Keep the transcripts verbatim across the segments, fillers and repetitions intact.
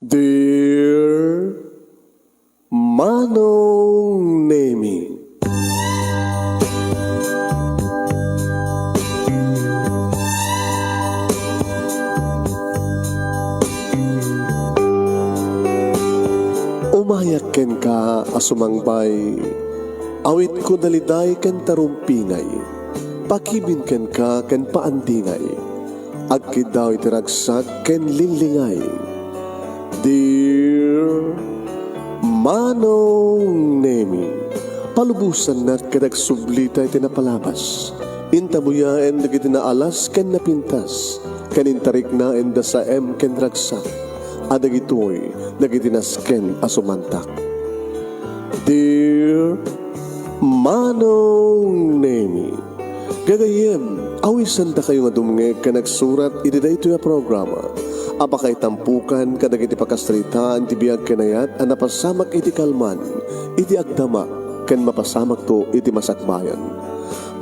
Dear Manong Nemi. Umayak kenka a sumangbay, awitko daliday ken tarumpingay, pakibin kenka ken paandingay, agkiddaw iti ragsak ken linglingay. Dear Manong Nemi, palubosannak ket agsublita iti napalabas. Intabuyaen dagiti naalas ken napintas, ken intariknaenda saem ken ragsak, a dagitoy dagiti nasken a sumantak. Dear Manong Nemi, gagayyem, awisandakayo nga dumngeg ken agsurat iti daytoy a programa a pakaitampokan kadagiti pakasaritaan ti biag ken ayat a napasamak iti kalman, iti agdama, ken mapasamakto iti masakbayan.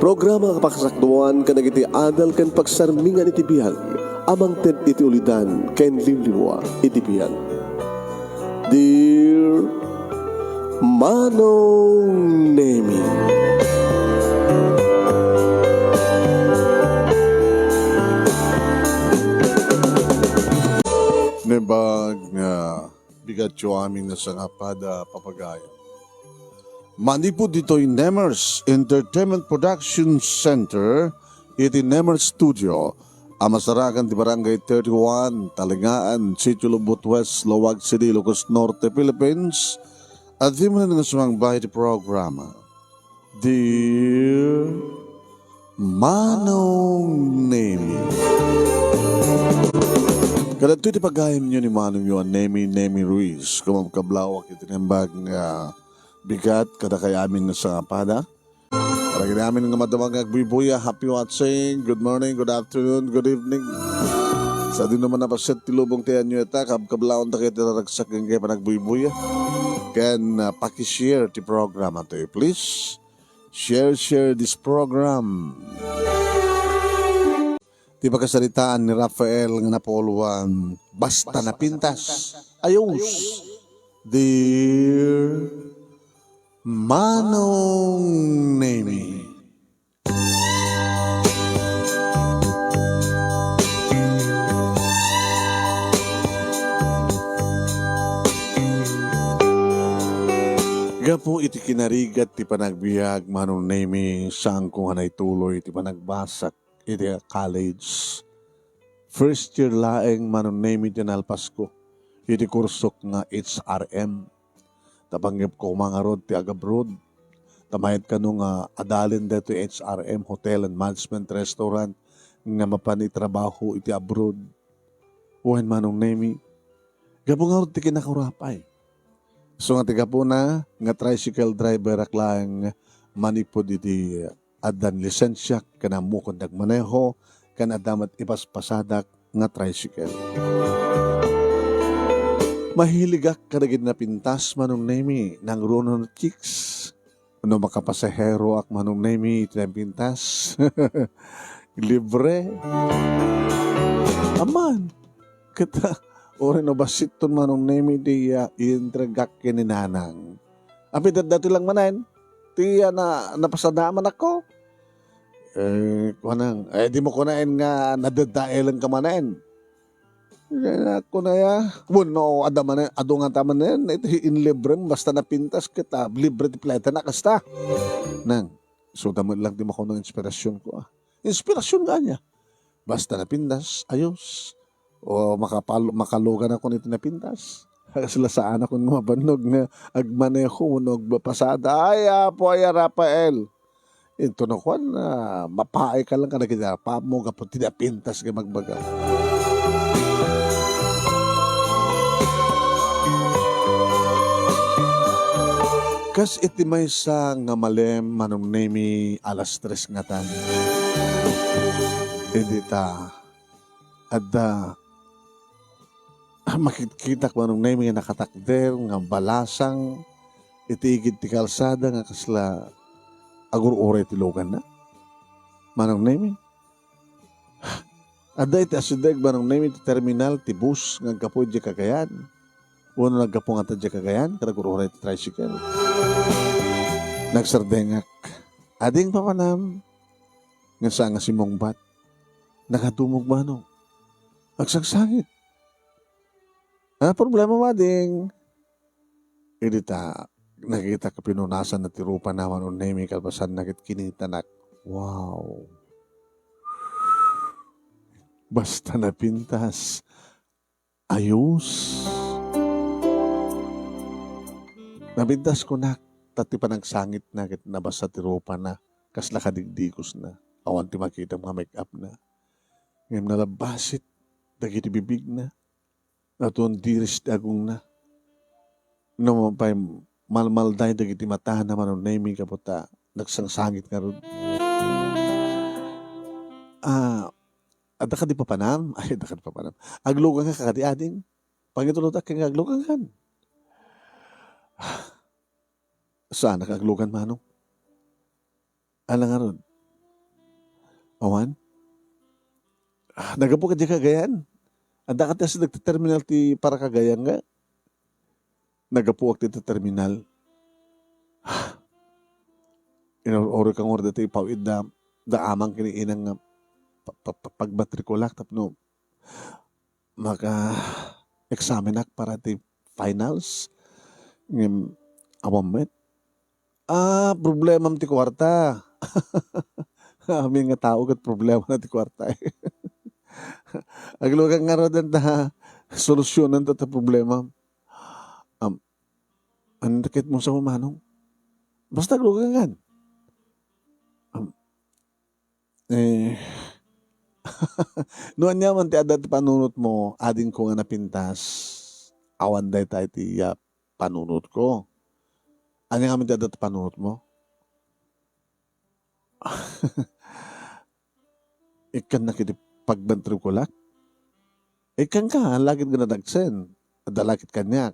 Programa a pakasakduan kadagiti adal ken pagsarmingan iti biag a mangted iti ulidan ken liwliwa iti biag. Dear Manong Nemi. Naimbag nga bigatyo amin a sangapada, papagayo. Manipud ditoy Nemers Entertainment Production Center iti Nemers Studio a masarakan ti Barangay thirty-one, Talingaan, Sitio Lubot West, Laoag City, Ilocos Norte, Philippines, adda manen nga sumangbay ti programa. Dear Manong Nemi. Kadagitoy ti pagayamyo ni Manongyo a Nemi, Nemi Ruiz. Kumakablaawak iti naimbag nga bigat kadakay amin nga sangapada. Kadagiti amin nga madama nga agbuybuya, happy watching. Good morning, good afternoon, good evening. Sadino man a paset ti lubong ti anyo ita, kabkablaawanta ket iti raragsak ken iti panagbuybuya. Ken, ah, paki-share ti programa tayo, please. Share, share this program. Ti pakasaritaan ni Rafael nga napuluan, basta napintas. Ayos. Dear Manong Nemi. Gapu iti kinarigat ti panagbiag, Manong Nemi, saanko nga naituloy ti panagbasak iti college. First year laeng, Manong Nemi, ti nalpasko iti kursok nga H R M. Ta panggepko koma ngarud ti agabroad. Ta mayat kano nga adalen daytoy H R M, Hotel and Management Restaurant, nga mapan itrabaho iti abroad. Wen, Manong Nemi, gapu ngarud ti kinakaurapay. Isu nga ti gapuna nga tricycle driver ak laeng manipud iti addan lisensiak ken ammokon ti agmaneho ken adda met ipaspasadak nga tricycle. Mahiligak kadagiti napintas, Manong Nemi, nangruno no chicks. No makapasaheroak, Manong Nemi, iti napintas, libre. Aman, ket, uray no bassit ton, Manong Nemi, ti, ah, iintregak ken ni nanang. Apay, daytoy lang manen ti, ah, na, napasada man ako. Eh, kunana, eh, dimo kunaen nga nadadaelenka manen. Eh, kunana, wenno, adda manen, adu ngata manen iti inlibrem, basta napintas ket, ah, libre ti plete na, kasta. Nang, isu da met lang ti makuno nga inspirasionko, ah. Inspirasion nga ania? Basta napintas, ayos. O makapal-, makaluganakon iti napintas. Kasla saanakon nga mabannog nga agmaneho wenno agpasada. Ay, Apo, ay, Rafael. Intono kuan, ah, mapaayka lang kadagiti apam mo gapu ti napintas nga magbaga. Kas iti maysa nga malem, Manong Nemi, alas tres ngatan. Idi ta adda, makitkitak, Manong Nemi, nga nakatakder nga balasang iti igid ti kalsada nga kasla agur-uray ti luganna. Manong Nemi, adda iti asideg, Manong Nemi, ti terminal ti bus nga aggapu idiay Cagayan. Wenno naggapu nga ta diay Cagayan, kada gur-uray ti tricycle. Nagsardengak. Ading papanam, nga saan nga simmungbat. Nakadumog manong. Agsangsangit. Ah, problema, mading. Idi ta, nakita ka pinunasan na ti rupa naman o nemi kalpasan na ket kinitanak. Wow. Basta napintas. Ayos. Napintas kunak, ta ti panagsangitna ket nabasa ti rupana, kasla kadigdigosna. Awan ti makitam nga make-upna. Ngem nalabbasit dagiti bibigna. Natuon diris ti agongna. No mapay malmalday dagiti matana manunemi gapu ta nagsangsangit ngarud. Ah, adda kadi papanam? Ay, adda kadi papanam. Aglugan ka kadi, ading? Pangitulodak ken nga aglugan kan. Saan ka aglugan, manong? Ala ngarud? Awan? Ah, naggapu ka diay Cagayan? Adda ka ti nagteterminal ti para Cagayan nga? Naggapuak ti terminal. Inur-uri ka ngarud dati ipaw-id da, da amang ken ni inang nga pa-, pa-, pa-, pagmatrikulak tapno maka-examinak para ti finals. Ngem, awan met. Ah, problemam ti kuarta. Amin nga tao ket problemana ti kuarta, eh. Aglugan ngarud ta solusyonan ta, ta problema. Am, ania ti kayatmo sa manong? Basta aglugan kan. Am, Eh, no aniaman ti adda ti panunotmo, adingko nga napintas, awan dayta iti, ah, panunotko. Ania ngamin ti adda ti panunotmo? Ikkannak iti pagbantrikulak? Ikkanka, lagit nga nadagsen. Adda lakit kaniak.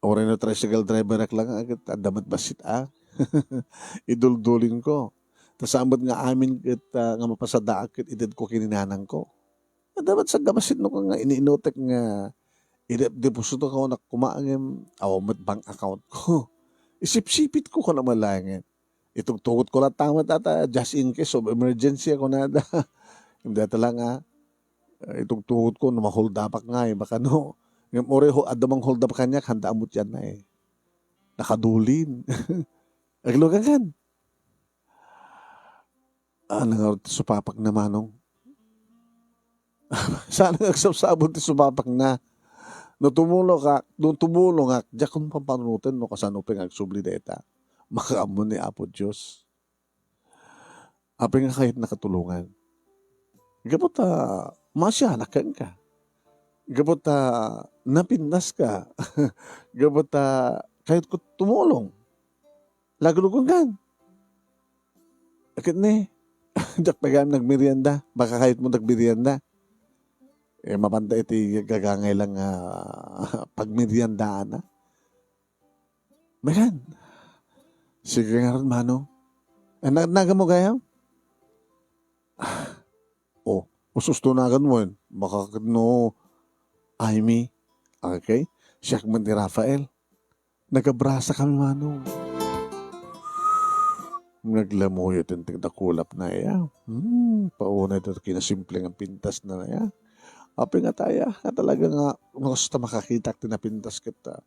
Uray no tricycle driver-ak la nga, ket adda met bassit a. Iduldulinko. Ta saan met nga amin ket, ah, nga mapasadaak ket itedko ken ni nanangko. Adda met sadda bassit no nga iniinutek nga ide-, deposito ko na koma ngem awan met bank account ko. Isipsipitko kuna malaengen. Itugtugotko latta met ata, just in case of emergency, a kunada. Ngem dayta la nga, ah, itugtugotko no ma-hold up-ak ngay, baka no, ngem uray ho-, adda mang-hold up kaniak, handa a mutian na, eh. Nakadulin. Aglugan kan. Ah, nangarot ti supapak na manong. Saan nga agsabsabon ti supapak na? No tumulongak, no tumulongak, diakon pampanunoten no kasano pay nga agsubli dayta. Makaammo ni Apo Dios. Apay nga kayatna katulongan? Gapu ta maasianak kenka. Gapu ta napintaska. Gapu ta kayatko tumulong. Laglugon kan. Ket ni, diak pay gayam nagmerienda. Baka kayatmo nagmerienda. Eh, mapanda iti gagangay lang nga pagmeriendaan, a. Megan, sige ngarud, manong. Eh, na-, nagamo gayam? Oh, ususto nagan mo, eh. Baka ket no, Amy. Okay? Siak man ni Rafael. Nagabrasa kami, manong. Naglamuyo ti dakulap na iya. Hmm, paunay ti kinasimple nga pintas na iya. Apay nga taya, nga talaga nga, no kasta makakitak ti napintas ket, ah,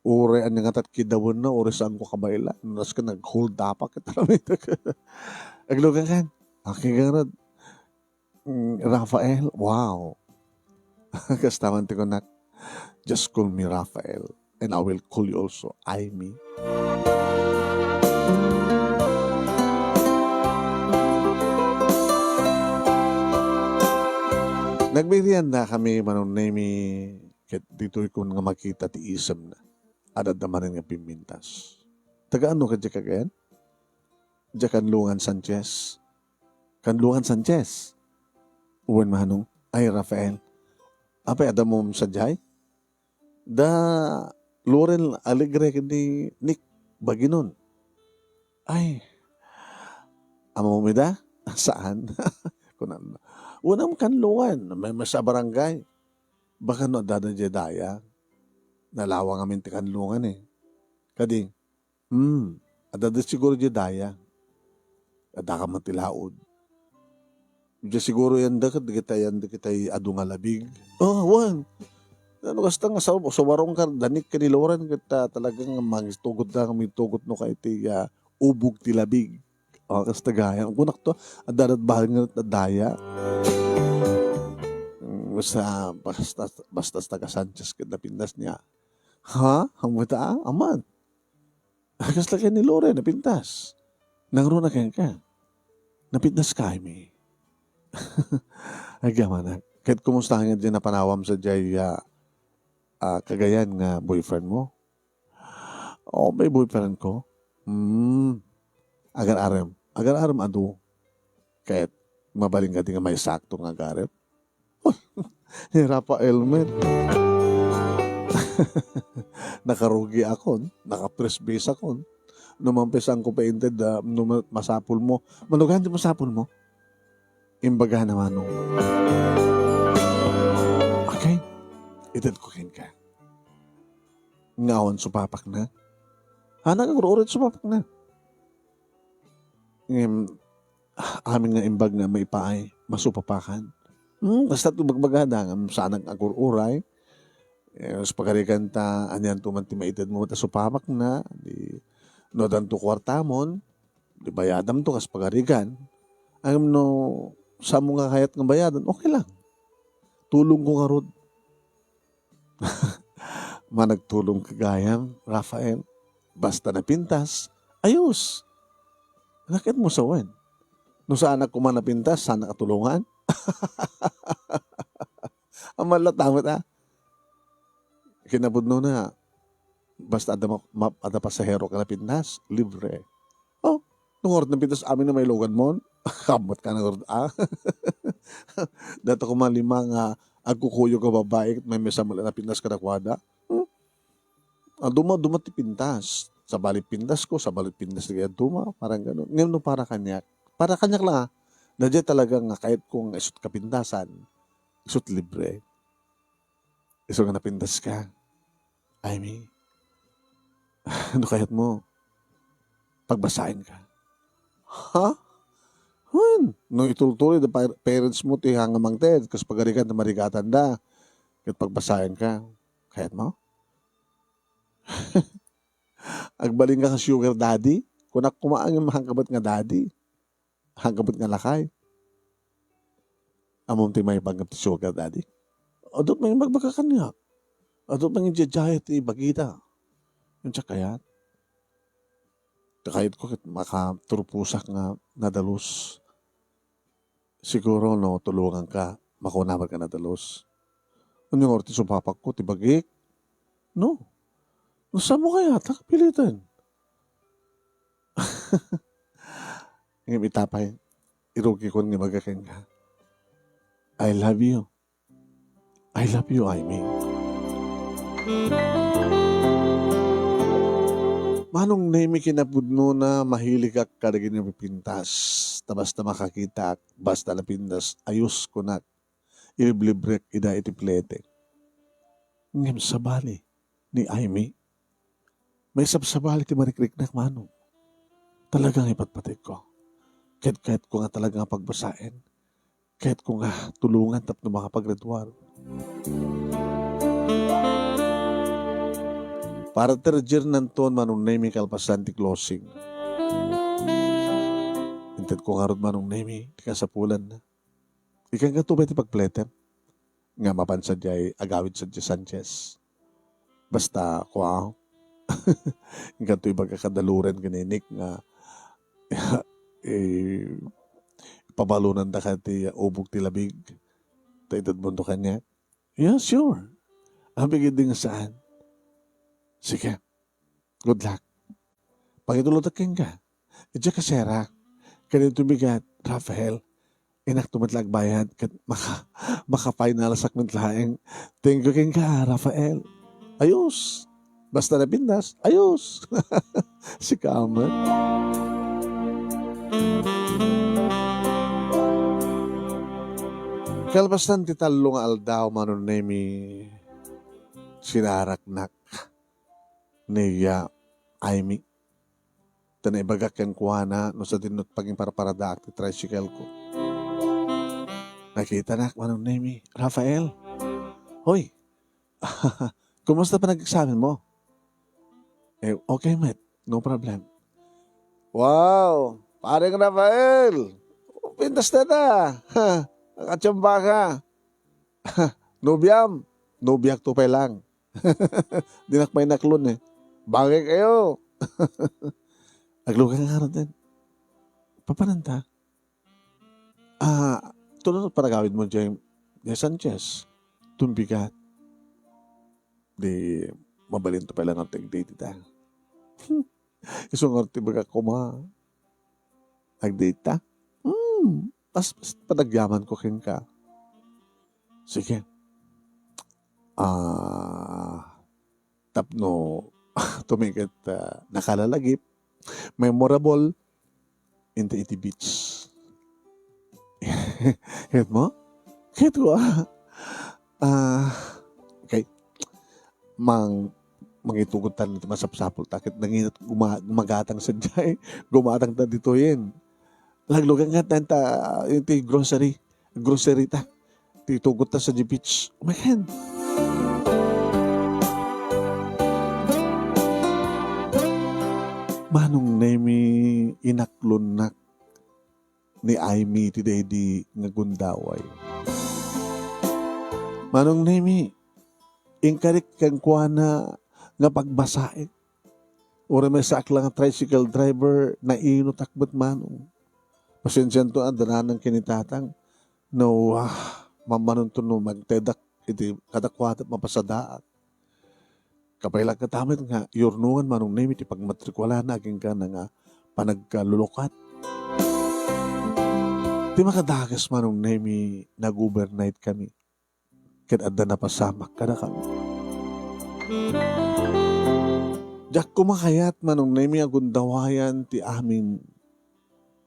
uray ania nga tat kidawen na, uray saan ko kabaila. No kasta nag-hold up ket aramidek. Aglugan kan. Okay, garod. Mm, Rafael, wow. Kasta man ti kunak, "Just call me Rafael, and I will call you also Amy." Nagmerienda kami, Manong Nemi, ket ditoy ko nga makita ti isemna. Adda manen nga pimpintas. Taga ano ka, Jack, again? Diak Kanlungan Sanchez. Kanlungan Sanchez. Wen, manong. Ay, Rafael. Apay, adda mo sadiay? Da Loren Alegre ken ni Nick Baginon. Ay, ammom ida? Saan? Kunan. Unam Kanlungan, may, may sa barangay. Baka no addada diay daya, nalawa ngamin ti kanlungan, eh. Kadi, hmm, addada siguro diay daya. Addaka met ti laud. Diay siguro yanda ket dagiti, yanda dagiti adu nga labig. Oh, wen. Ano kasta nga sa-, sumarungkar, danik ken ni Loren ket, ah, talagang mangitugot na, mangitugot no kay ti, ah, ubog ti labig. Oh, kasta gayam. Kunak to, adda dat bahay nga daya. Mm, basta, basta, basta taga Sanchez ket napintas niya. Ha? Hamuta? Aman. Kasla ken ni Loren, napintas. Nangruna kenka. Napintas ka, Amy. Ay, gamanak. Ket kumusta nga diay napanawam sa diay, ah, ah, Cagayan nga boyfriend mo? Oh, may boyfriend ko? Hmm. Agar-arem. Agar-arem adu. Ket mabalin ka di nga maisakto nga agarem? Ni Rafael met. Nakarugi akon, naka-first base akon. No mampesan ko pa inted, ah, no ma-, masapul mo. Manugan ti masapul mo? Imbaga na manong. Okay. Ited ko kenka. Nga awan supapak na. Hanak agur-uray supapak na. Ngem, amin nga imbag nga maipaay, masupapakan. Hmm, basta ti bagbagada nga saanak agur-uray. Eh, kas pagarigan ta, anian to man ti maited mo, ta supapak na, di, no, addanto kuartamon, di bayadam to, kas pagarigan. Ngem no, saan mo nga kayat nga bayadan, okay lang. Tulong ko ngarud. Managtulong ka gayam, Rafael. Basta napintas, ayos. Nakit mo sa wen. No saanak koma napintas, saanak a tulongan. Aman la ta met, ah. Kinapudno na, basta adda ma-, ma-, adda pasahero ka napintas, libre. Oh, no ngarud napintas amin a mailugan mon. Kamot ka na ngarud, ah. Data koma lima nga agkukuyog a babai, ket maymaysa met la napintas kadakuada. Hmm? Ah, duma, duma ti pintas. Sabali pintas ko, sabali pintas ti kayat duma, parang ganun. Ngem no para kaniak, para kaniak la, ah. Daydiay talaga nga kayat ko nga isut kapintasan, isut libre. Isu nga napintas ka. I mean, no kayat mo, pagbasaen ka. Ha? Wen, no itultuloy da par-, parents mo ti hangamangted, kas pagarigan da marigatan da, ket pagbasaen ka. Kayat mo? Agbalin ka nga sugar daddy? Kunak koma, ngem hangkabat nga daddy. Hangkabat nga lakay. Ammom ti maipanggep ti sugar daddy? Adut mangibagbaga kaniak. Adut mangidiadiay ti bagida. Yun siya kayat. Kayat ko ket makaturposak nga nadalus. Siguro no tulongan ka, makuna met ka nadalus. Ania ngarud ti supapak ko, ti bagik? No. No, saan mo kayat a kapiliten? Ngem ita pay, irugikon nga ibaga kenka, "I love you. I love you, I mean." Manong Nemi, kinapudnona, mahiligak kadagiti napipintas. Ta basta makakitaak, basta napintas, ayos kunak. Iliblibrek ida iti plete. Ngem sabali ni Aimee, maisabsabali ti marikriknak, manong. Talaga nga ipatpategko. Ket kayatko nga talaga nga pagbasaen. Kayatko nga tulongan tapno makapag-graduar. Para ti Roger nanton, Manong Nemi, kalpasan ti closing. Intedko ngarud, Manong Nemi, ti kasapulanna. Ikankanto pay ti pagpletem nga mapan sadiay agawid sadiay Sanchez. Basta, kua, inkanto ibaga kada Loren ken ni Nick nga, eh, pabalonandaka ti ubog ti labig. Ta itedmonto kaniak. Yeah, sure. Amin ketdi nga saan. Sige. Good luck. Pangitulotek kenka. Idiay kaserak. Ken ditoy bigat, Rafael. Innak to met la agbayad ket maka-, maka-finalsak met laeng. Thank you kenka, Rafael. Ayos. Basta napintas, ayos. Sika met. Kalpasan ti tallo nga aldaw, Manong Nemi, sinaraknak ni, ah, Aimee. Ta naibagak kenkuana no sadino ti pangiparparadaak ti tricycle ko. Nakitanak, Manong Nemi, "Rafael, hoy, kumusta panag-examen mo?" Eh, okay met, no problem. "Wow, Pareng Rafael, pintas ta ta. Ha, nakatsamba ka. Nobiam, nobiak to pay lang." Dinak mainaklon eh. "Bagay kayo." Aglugan nga rin. "Papananta?" "Ah, tulo panagawid mo, Jay, Jay Sanchez. Tumbigat. Di mabalin to pay lang ang tagdate ita." Isu nga ti baga kuma. "Agdate ta? Hmm, mas, mas panagyaman ko kenka." Sige. Ah, tapno tumingkit, ah, nakalalagip, memorable, inta iti beach. Ket mo? Ket ko, ah. Ah, okay. Mang-, mangitugot ta iti masapsapul ta ket nanginat guma-, gumagatang sadiay. Gumatang ta ditoyen. Laglugan nga ta iti grocery. Grocery ta. Titugot ta sa beach. Oh my God. Manong Nemi, inaklonnak ni Aimee ti daydi nga gundaway. Manong Nemi, inkarik kenkuana nga pagbasaek. Uray maysaak la nga tricycle driver, nainutak met, Manong. Pasensianto a, dananan ken ni Tatang. No, ah, mammanonto no magtedak iti kadakuada, mapasadaak. Kabaelak kitamet nga iyurnongan, Manong Nemi, ti pagmatrikulana agingga nga panagkalulukat. Ti makadagas, Manong Nemi, nag-overnight kami. Ket adda napasamak kadakami. Diak koma kayat, Manong Nemi, a gundawayan ti amin.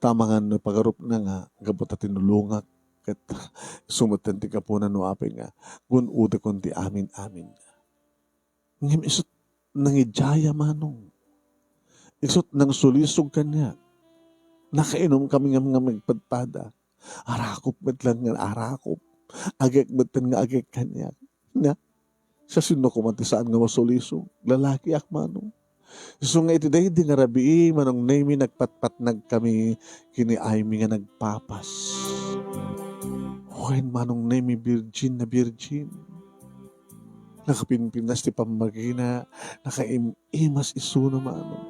Ta amangan no ipagarupna nga gapu ta tinulongak, ket isu metten ti gapuna no apay nga gun-odakon ti amin-amin. Ngem isut' nangidiaya, Manong. Isut' nangsulisog kaniak. Nakainom kami ngem nga maipadpada. Arakop met lang nga arakop. Agek metten nga agek kaniak. Na, siasino koma ti saan nga masulisog? Lalakiak, Manong. Isu nga iti daydi nga rabii, Manong Nemi, nagpatpatnag kami ken ni Aimee nga nagpapas. Wen, Manong Nemi, virgin na virgin. Nakapinpinas ti pammagina, nakaim-imas isuna, Manong.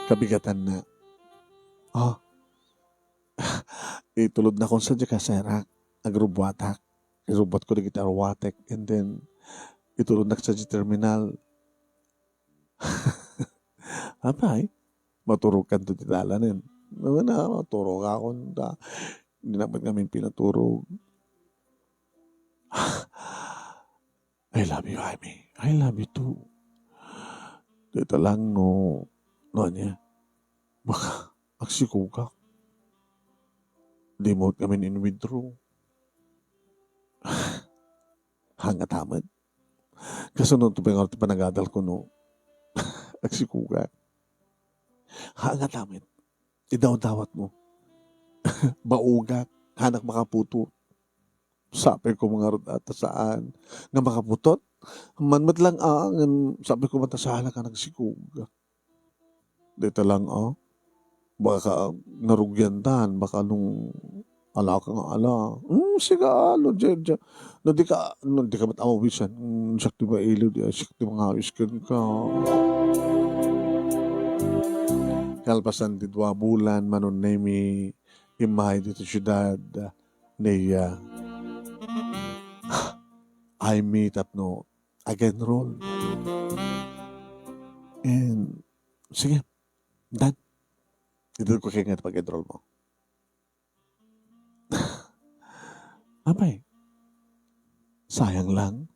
Kabigatanna. Ah, itulodnakon sadiay kaserak, agrubbuatak. Irubbutko dagiti aruatek, and then itulodnak sadiay terminal. Apay, maturogkanto ti dalanen. Ngem, ah, maturogakon ta. Dinak met ngamin pinaturog. "I love you, Aimee. I love you too." Dayta lang no, no ania, baka agsikogak. Di mo ngamin in-withdraw. Hangata met. Kasunod to pay ngarud ti panagadalko no agsikogak. Hangata met. Idawdawatmo. Baogak. Hanak makaputot. Sapay ko ngarud a ta saan nga makaputot. Man met lang a, ngem sapay ko met a saan a nagsikog. Dayta lang a. Baka narugiantan, baka nung ala ka nga ala. Hmm, siga, no, dya, dya. No, di ka, no, di ka met amawisan. Hmm, siak ti mailiw, di, siak ti mangawis kenka. Kalpasan ti dua bulan, Manong Nemi, immay ditoy siudad ni, ah, Aimee tapno ag-enroll. And, sige, done. Itedko kenka ti pag-enroll mo. Apay, sayang lang.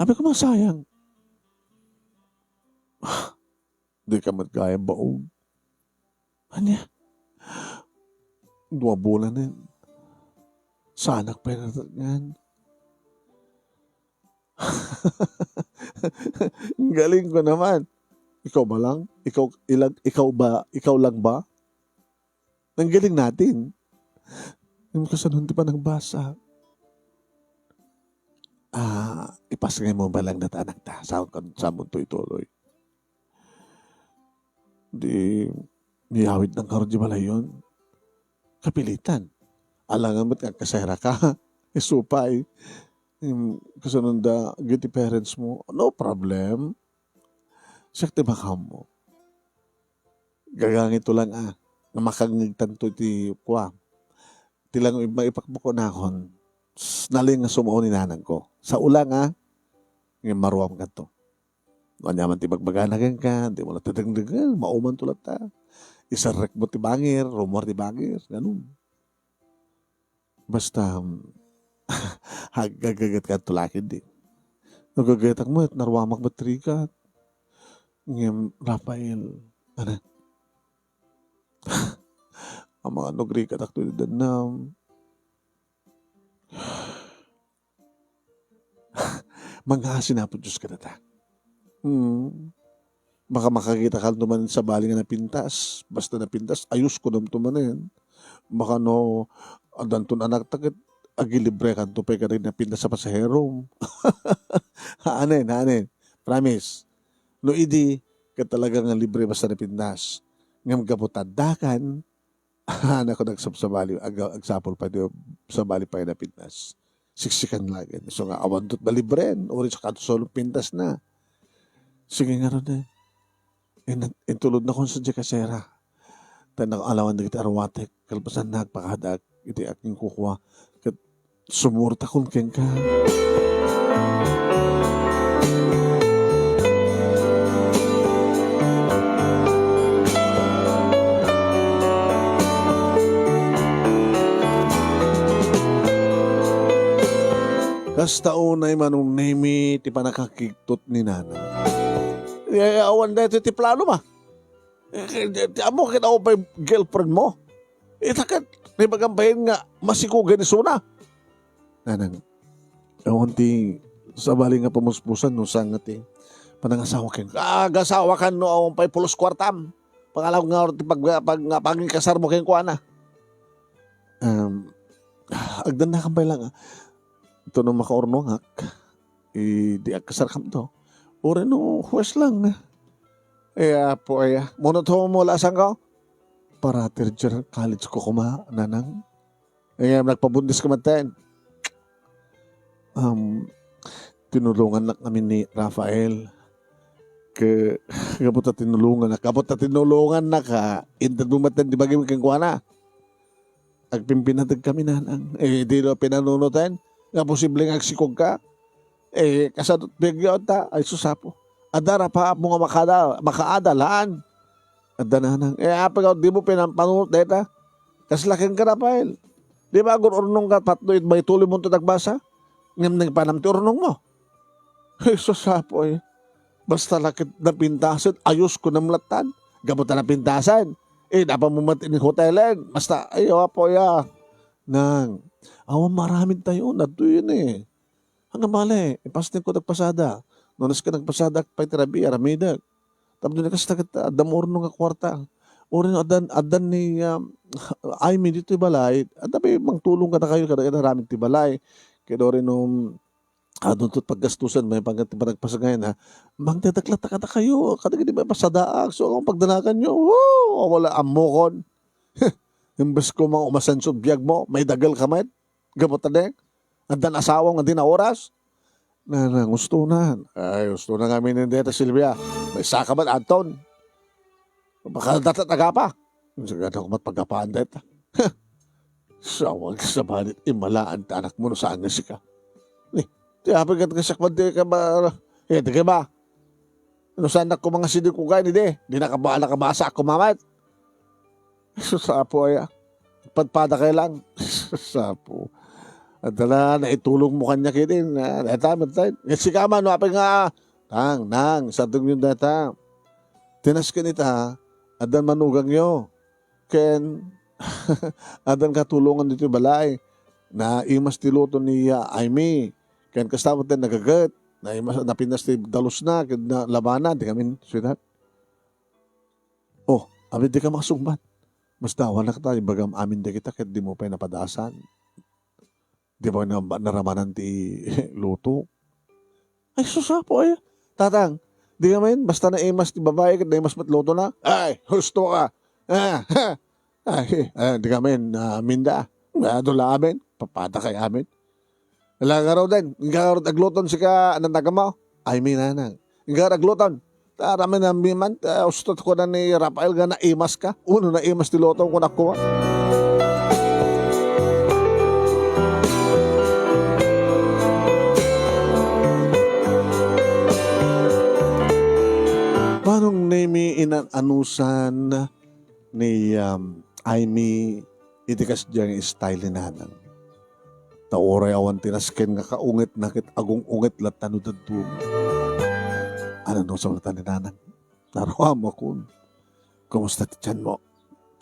Apay ko masayang. Di ka met gayam baog. Ania? Dua bulanen. Saanak pay natatngan. Ang galing ko naman. Ikaw ba lang? Ikaw, ilag, ikaw ba? Ikaw lang ba? Ang galing natin. Yung kasanon ti panagbasa. Ah, ipasngay mo ba lang data anak ta? Saan ka, saan mo to ituloy? Di, miyawid ng karong di balayon. Kapilitan. Alangan met nga kasera ka. Isupay. Yung kasunod da, guilty parents mo. No problem. Siak ti makaammo. Gagangito lang, ah, nga makangngegtanto iti kua. Ti lang maipakbuko nakon, s-, nalin nga sumao ni nanang ko. Sao lang, ah, nga maruam kanto. No, aniaman ti bagbagana kenka, di mo la ti dengdeng, eh, mauman to latta. Iserrek mo ti bangir, rumor ti bangir, ganun. Basta, um, ag-, aggaget ka to laki di. No, gagetak met, naruamak met rigat. Ngem, Rafael, ano? Ang mga nagrigat ak to, dannam. Mangngaasin Apo Dios kadata. Hmm. Baka makakita ka to manen sabali nga napintas. Basta napintas, ayos ko dam to manen. Baka no, adanton anak ta ket agilibre kanto pay kadagiti napintas a pasahero. Haanen, haanen. Promise. No idi, ket talaga nga libre basta napintas. Ngem gapu ta addakan, Anak ko, nagsabsabali, ag-, agsapul pay ti sabali pay napintas. Siksikan laeng. So nga, awan tot malibreen, uri sa kadto sa pintas na. Sige nga ron, eh. In-, intulod na kung sa kasera. Tan alawan dagiti arwatek, kalpasan na agpakadak, iti aking kukua. Ket sumurtakon kenka. Kasta unay Manong Nemi ti panakakigtot ni Nanang. Eh, awan daytoy ti plano, ma. Eh, ti, ti, ammo ket awan pay girlfriend mo. Ita ket, naibagan pay nga masikugan isuna. Nanang, awan ti sabali nga pamuspusan no saan nga ti panangasawa ken. Agasawa kan no awan pay pulos kuartam. Pangalaw nga ti pag-, pag-, nga pangikasar mo kenkuana. Um, agdannakan pay lang, ah. Ito no makaurnongak, idi agkasar kamto. Uri no huwes lang. Eh, apo, ay, ah. Muno to mo lasang ko? Para third year college ko kuma, Nanang. Eh, nagpabuntis ka man ten. Um, tinulungannak ngamin ni Rafael. Ke, gapu ta tinulungannak, gapu ta tinulungannaka, inted mo met ti bagim kenkuana. Agpimpinateg kami, Nanang. Eh, di no pinanunoten, nga posible nga agsikog ka. Eh, kasadot biag ta, ay susapo. Adda rapaap mo nga makada-, makaadal, haan? Adda Nanang. Eh, apay nga, di mo pinampanunot deta? Kasla kenka, Rafael. Di ba, agur-urnong ka, patno it bay tuloy mo ito nagbasa? Ngem nagpanam ti urnong mo. Jesus, apo, eh. Basta lakit napintasen, ayos ko namlatan. Gapu ta napintasen. Eh, dapat mo mat ini hotelen. Basta, ay, apo, ya. Nang, awan maramid tayo, nadto yun, eh. Hanggang bale, ipasnek ko dagpasada. No, nas ka nagpasada, pay ti rabii, aramidek. Tapno ni kasta ket, ah, adda mo urno nga kuarta. Uray no addan, addan ni, ah, Aimee ditoy balay, adda pay mangtulong kadakayo, kada, kada aramid ti balay. Ket uray no, ah, duntot paggastusan, may pagkat-, panagpasagayan, ha. Mangdadaklat ta kadakayo, kadagidi may pasadaak, so, ang pagdanakan nyo, wow, wala ammokon. Imbes ko mga umasenso biag mo, may dagel ka met. Gapu ta dek, addan asawam nga di naoras. Nanang, ustonan. Ay, ustonan ngamin ni deta, Silvia. May saka met adton. Baka data tagapa. Sagana ko met pagapaan deta. Sawag sa banit, imalaan ta anak mo no saan nga sika. Ni, ti apay kat nga siak man di ka ba, eh, di ka ba? No saan ako mga sidi ko kayo, di, di nakaba-, nakabasa ako mamat. Sus, apo, aya. Padpada kayo lang. Sus, apo. Adala, naitulong mo kanya kini, na, naitamad tayo. Nga si Kama, no, apay nga, tang, nang, sadong yun data. Tinas ka nita, adan manugang yo. Ken, adan katulongan dito balay. naimas ti luto ni, ah, Aimee. Ken kasta met ti nagaget, naimas, napintas ti dalusna, ken na-, labana, di ngamin, sweetheart. Oh, abi, dika makasungbat. Mas dawanak ta, ibagam amin dagita, ket dimo pay napadasan. Di ba na-, naramanan ti luto? Ay, sus, apo, ay. Tatang, di ngamin, basta naimas ti babai, ket naimas met lutona. Ay, husto ka. Ah, ha. Ay, ah, di ngamin, ah, minda. Adu la amin, papada kay amin. Ala, ngaruden, ngarud agluton sika, anak, nanang mo? Ay, minanang. Ngarud agluton. Ta, aramid a man, ta, ustot ko na ni Rafael nga naimas ka. Uno, naimas ti luto ko, nakuha. Manong Nemi, inan-anusan ni, um, Aimee iti kasdiay nga style ni Nanang. Ta uray awan ti nasken nga kaungitna ket agung-ungit latta no dadduma. Ano no sa mata ni Nanang? Naruamakon. Kumusta ti tianmo?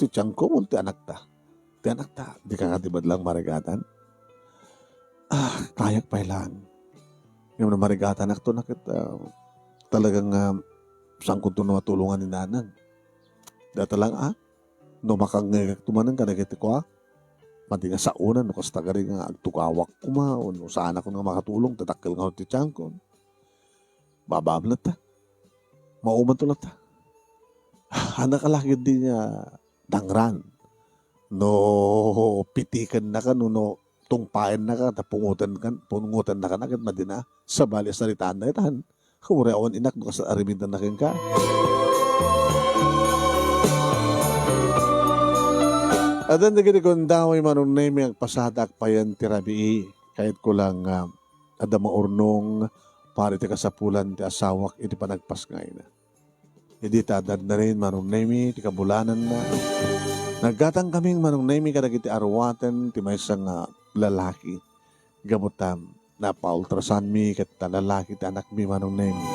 Ti tianko, ti anakta. Ti anakta, dika kadi met laeng marigatan? Ah, kayak pay laeng. Ngem no marigatanak to, naket, ah, talagang, ah, saanko to no matulongan ni Nanang. Data lang, ah, no makangngegak to manen kadagiti kua, madi nga saonan no kasta kadi nga agtugawak koma, wenno saanak nga makatulong, ta dakkel nga ti tianko. Babaam latta. Maumanto latta. Anak a laki di nga dangran. No pitikennaka, no, no tungpaennaka, ta pungotenkan, pungotennaka na ket madi na. Sabali a saritaanna itan. Uray awan inak no kas-, aramidenna kenka. Addan dagiti gundaway, Manong Nemi, agpasadak payen ti rabii. Kayatko lang nga adda maurnong para iti kasapulan ti asawak iti panagpasngayna. Idi ta adda rin, Manong Nemi, ti kabulananna. Naggatang kaming, Manong Nemi, kadagiti aruaten ti maysa nga lalaki. Gapu ta napaultrasanmi ket ta lalaki ti anakmi, Manong Nemi.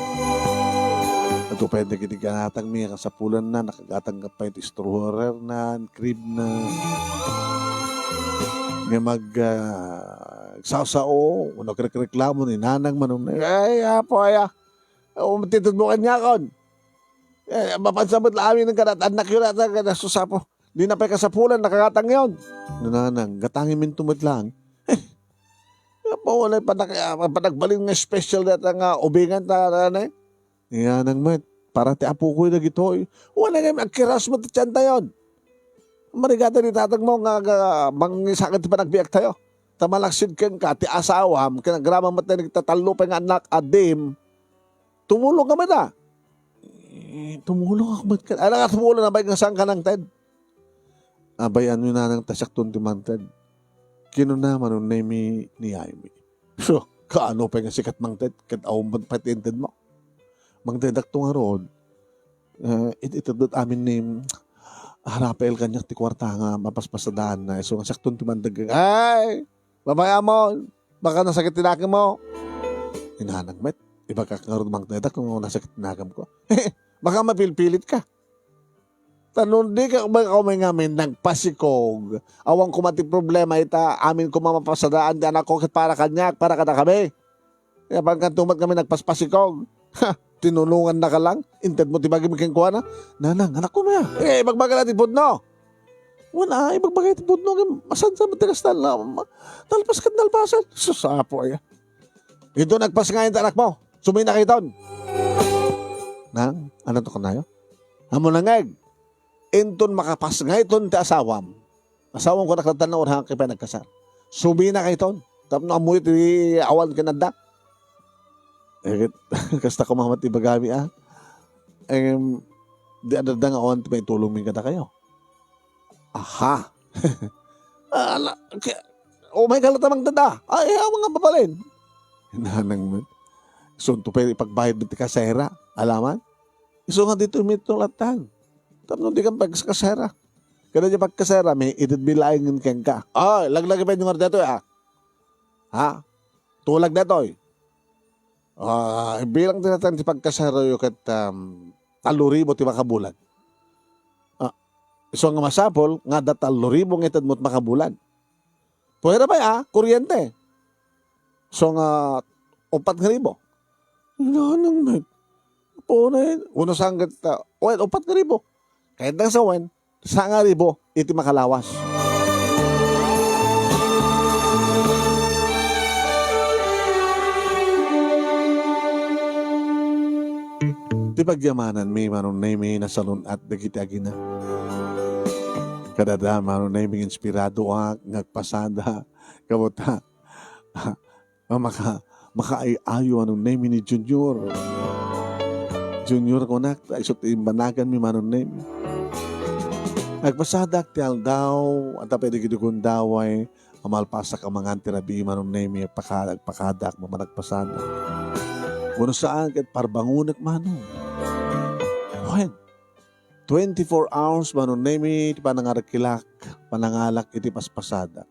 Adda pay dagiti ginatangmi nga kasapulanna, nakagatang pay ti stroller na, crib na. Nga mag, ah, sagsao, wenno agrekreklamo ni Nanang, Manong Nemi. Ay, apo, aya. Umatitudmo kaniakon. Eh, mapansa met la amin nga kadat-annak yun ata, kada susapo. Di na pay kasapulan, nakagatang yun. Nanang, gatangi minto met lang. Eh, apo, walay panak-, ah, panagbalin nga special data nga ubingan ta, ano, eh. Ni Nanang met, para ti apo ko yung dagitoy. Wala nga agkiras mo ti tiyan tayon. Marigata ni tatang mo nga, nga mangisakit ti panagbiag tayo. Ta malaksid kenka, ti asawam, ken agraman met tayo nagtatallo pay nga anak, adim. Tumulong ka met, ah. Eh, tumulong ako met ken. Ala nga tumulong na ba nga saan ka nang, Ted? Abay, ano na nang tasakton ti Mang Ted? Kinuna, Manong Nemi ni Aimee. So, kaano pay nga sikat, Mang Ted? Ket awan pay ti inted mo. Mang Ted, dakto nga rod. Eh, it-, iteddet amin ni, ah, Rafael kaniak ti kuarta nga mapaspasadaanna. So, nga sakton ti Mang Ted. Ay! Babae Amon, baka nasakit ti nakem mo. Inanang met, ibagak ngarud, Mang Ted, a, kung nasakit ti nakem ko. Baka mapilpilit ka. Ta no di ka, baka umay ngamin nagpasikog. Awan koma ti problema ita, amin koma mapasadaan ti anak ko ket para kaniak, para kadakami. Kaya pagkanto met kami nagpaspasikog. Ha! Tinulongan na ka lang. Inted mo ti bagim kenkuana. Nanang, anak ko, maya. Eh, ibagbaga na ti pudno. Wala, ibagbaga ti pudno. Masansa mo ti kastan na. Ma-, nalpas kat nalpasan. Sus, apo, aya. Ito nagpasngayan ta anak mo. Sumina ka iton. Nang, ano to kanayo? Amo nangeg. Inton makapasngayton ti asawam. Asawam ko nakadatan na urhang kay panagkasar. Sumina ka iton. Tapno amuyo ti awan kinadda. Eh, kasta ko mamat ibagami, ah. Em, di adda nga awan ti maitulong mi kada kayo. Aha. Ala, kaya, oh my God, latamang dada. Ay, awan nga papalin. Nanang mo. Sunto pa ipagbayad mo ti kasera. Alaman? Isu nga dito mitong latan. Tapno di kang pagkasera. Kada di pagkasera, may itid bilaingin kenka. Ah, laglagi pa yung nga dito, ah. Ha? Tulag detoy. Ah, bilang tinatang ti pagkasarayo ket, um, tallo ribu ti makabulan. Ah, isu nga masapul nga adda tallo ribu nga ited mo't makabulan. Pwera pay, ah, kuryente. So nga, upat nga ribu. Nanang met. Punay, uno sanggat ta. Well, upat nga ribu. Kaya dang sawen, sanga ribu, iti makalawas. Ti pagyamanan mi, Manong Nemi, nasalun-at dagiti agina. Kadada, Manong Nemi, inspirado ak, ngagpasada, kabuta. Nga maka-, makaay-ayo, Manong Nemi, ni Junior. Junior, kunak, ta isu ti imbanagan mi, Manong Nemi. Agpasadak ti aldaw, ata pwede gid gundaway, a malpasak a mangan ti rabii, Manong Nemi, agpaka-, agpakadak, mapan agpasada. Wenno saan, ket parbangonek, Manong. Wen, twenty-four hours, Manong Nemi, ti panangarkilak, panangalak iti paspasada.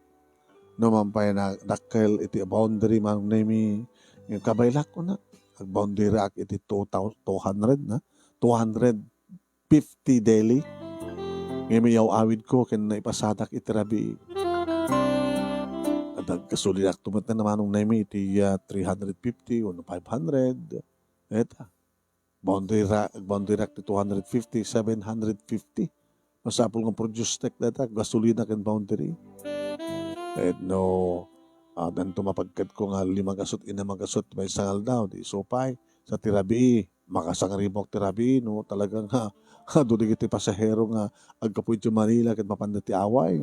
No man pay na dakkel iti boundary, Manong Nemi, ngem kabaylak, kuna, agboundaryrak iti two thousand, two hundred na, two hundred fifty daily. Ngem iyaw-awidko ken naipasadak iti rabii. Adda aggasolinak to met, Manong Nemi, iti, ah, three hundred fifty wenno five hundred. Eta. Boundary ra-, boundary rack ti two hundred fifty, seven hundred fifty. Masapul nga produce tek data, gasolina ken boundary. Ket no, ah, danto mapagketko nga lima gasut, inam a gasut, maysa nga aldaw, di isu pay. Sa ti rabii, makasangribok ti rabii, no? Talagang, ha, ha, adu dagiti pasahero nga aggapu iti Manila ket mapanda ti away.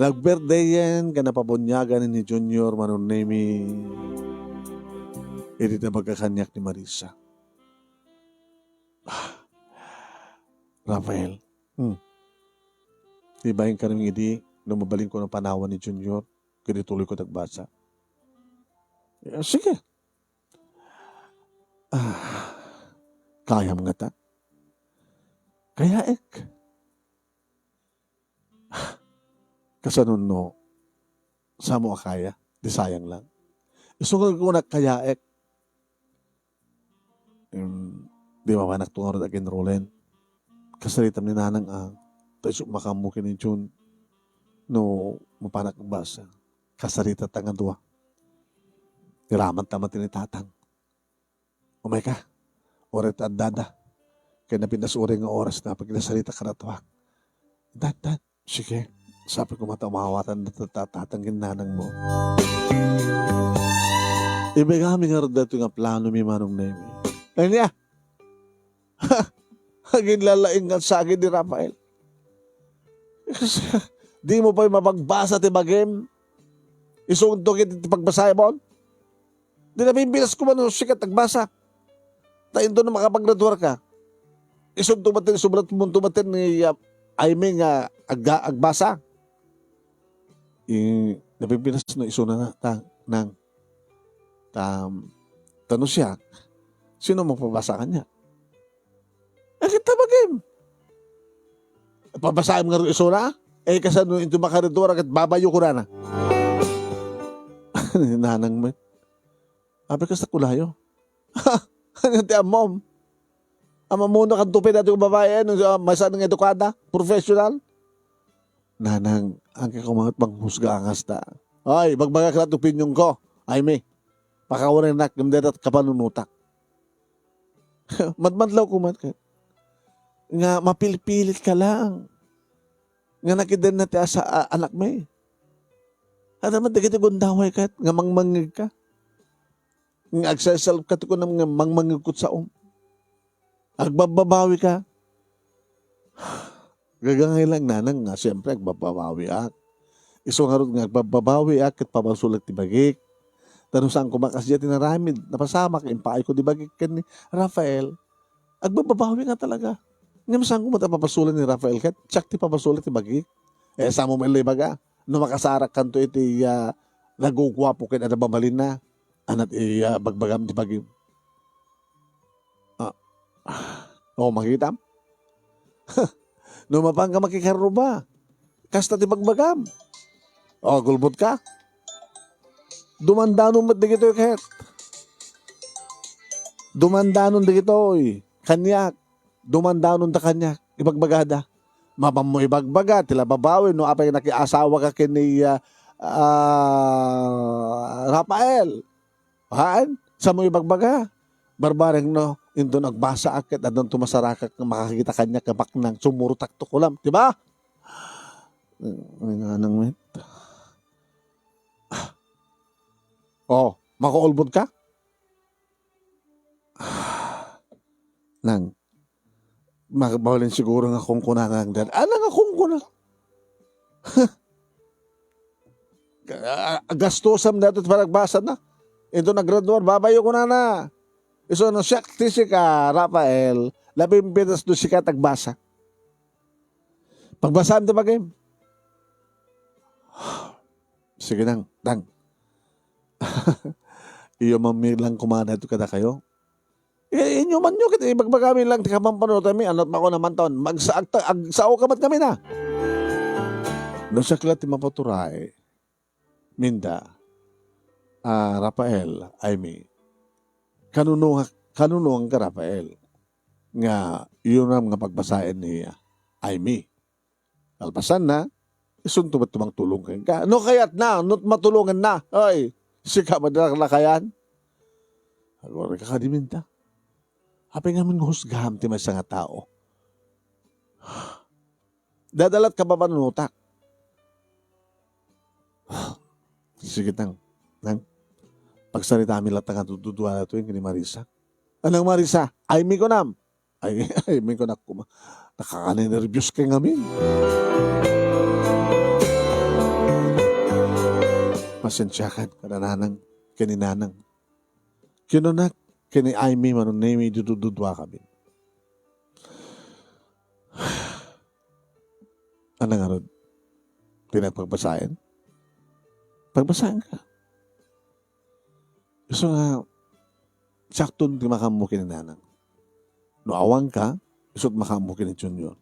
Nag-birthday-en ken napabuniagan ni Junior, Manong Nemi, iti nabagak kaniak ni Marisa. Ah, Rafael, hmm. Ibain ka rin idi, no mabalinko ng panawan ni Junior, kadi tuloy ko nagbasa. Eh, sige. Ah, kayam ngata? Kayaek. Kasano no, samo a kaya? Di sayang lang. Isu nga kunak kayaek. Em, di mapanak to ngarud aginrulen. Kasaritam ni Nanang a, ta isu makammo ken ni Jun. No, mapanak basa. Kasarita ta nga dua. Iraman ta man ti ni Tatang. Umay ka. Uray ta addada. Kay napintas uray nga oras na pagkinasarita ka na tuwak. Dad, dad. Sige. Sabi ko mata umawatan na tatatang ken nanang mo. Ibigami nga rod daytoy nga plano mi Manong Nemi. Ania? Aginlalaing nga sagid ni Rafael. Di mo pay mapagbasa ti bagim? Isunto ket ti pagbasaymo? Di napimpilas ko man no sikat agbasa. Ta inton no makapagraduar ka, isunto met ti subrat mo, into met ni, ah, Aimee nga agga-, agbasa. I, napimpilas no isuna na, ta, nang, ta, ta no siak, sino magpabasa kaniak? Agin ta bagim? Pabasaem ngarud isuna? Eh, kasano inton makaridua ket babayo kunana? Ni nanang met. Abi kasta kulayo. Ania ti ammom? Ammomo no kanto pay daytoy nga babai, no, ah, masan nga edukada, professional? Nanang, agka kumanget manghusga a kasta. Ay, bagbagak la ti opinionko. Aimee, pakawarenak, ngem dayta ti kapanunotak. Madmadlaw koma ket nga mapilpilit ka lang. Nga nakidenna ti asa-, a-, anakmi. Adda met dagiti gundaway ket nga mangmangngeg ka. Nga agselself ka ti kunam nga mangmangngeg ket saom. Agbabbabawi ka. Gagangay lang nanang nga, siyempre, agbabbabawiak. Isu ngarud nga agbabbabawiak ket pabasolek ti bagik. Ta no saan koma kasdiay ti naramid, napasamak, impaayko ti bagik ken ni Rafael. Agbabbabawi nga talaga. Ngem saan koma ta pabasolen ni Rafael ket siak ti pabasolek ti bagik. Eh, saan mo met la ibaga? No makasarak kanto iti, ah, naguguapo ken adda mabalinna, ania ti, ah, bagbagam ti bagim? Ah. Oh, makitam? No mapanka makikarruba, kasta ti bagbagam. Oh, gulbot ka? Dumandanon met dagitoy ket. Dumandanon dagitoy. Kaniak. Dumandanon da kaniak. Ibagbagada. Mapanmo ibagbaga ti lababawi no apay nakiasawaka ken ni, ah, ah, Rafael. Haan? Saanmo ibagbaga? Barbareng no, inton agbasaak ket addanto masarakak nga makakita kaniak nga baknang sumurotakto kulam, di ba? Ay, nanang met. Oh, makaulbod ka? Nang, ma-, mabalin siguro nga kunkunana lang dayta. Ano nga kunkuna? Ah, gastusam dayta ti panagbasana. Inton naggraduar, babayo kunana. Isu no siak ti sika, Rafael, labing pitas do sika tagbasa. Pagbasaam ti bagim. Sige nang, nang. Iyo man mi lang kumana ito kadakayo. Eh, inyo man nyo, ket ibagbagami lang ti kapampanunotanmi, ano pa ko naman taon, magsa-, agta-, agsao ka met kami na. No siak la ti mapaturay, Minda, ah, Rafael, I mean, kanuno, kanunoan ka, Rafael, nga iyunam nga pagbasaen ni Aimee. Kalpasanna, isunto met ti mangtulong kenka. No kayatna, no matulonganna, ay, sika met laklakayan. Agora ka kadi Minda. Apay ngamin nga husgam ti maysa nga tao? Dadalat ka babanutak. Sige, tang. Nang, pagsaritaami latta nga dududuana to ken ni Marisa. Anang Marisa, Aimee kunam. Ay, Aimee kunak kuma. Nakakanenerbios kay ngamin. Pasensiakan, kada nanang, ken ni nanang. Kinunak, ken ni Aimee, Manong Nemy, dudududuakami. Ano ngarud? Ti nagpagbasaen? Pagbasaen ka. Isu nga, sakton ti makaammo ken ni nanang. No awan ka, isut makaammo ken ni Junior.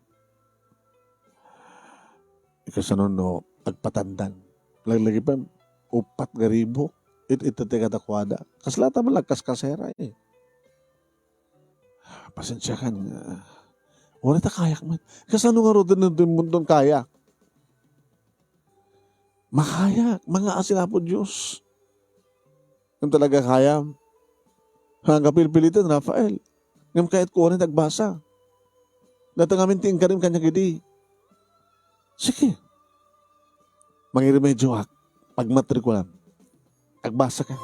Kasano no agpatandan? Laglagipen, uppat nga ribu. It, it, it, kadakuada. Kasla ta man lagkaskasera eh. Pasensiakan nga. Wala ta kayak man. Kasano nga rod din, din, din kayak? Makayak, mga asin Apo Diyos. Kung talaga kaya, hanggang pilpilitan, Rafael. Ngem kayat ko unin agbasa. Data ngamin ti inkarim kanya gidi. Sige. Mangiremedyo ak. Pagmatrikulam. Agbasa ka.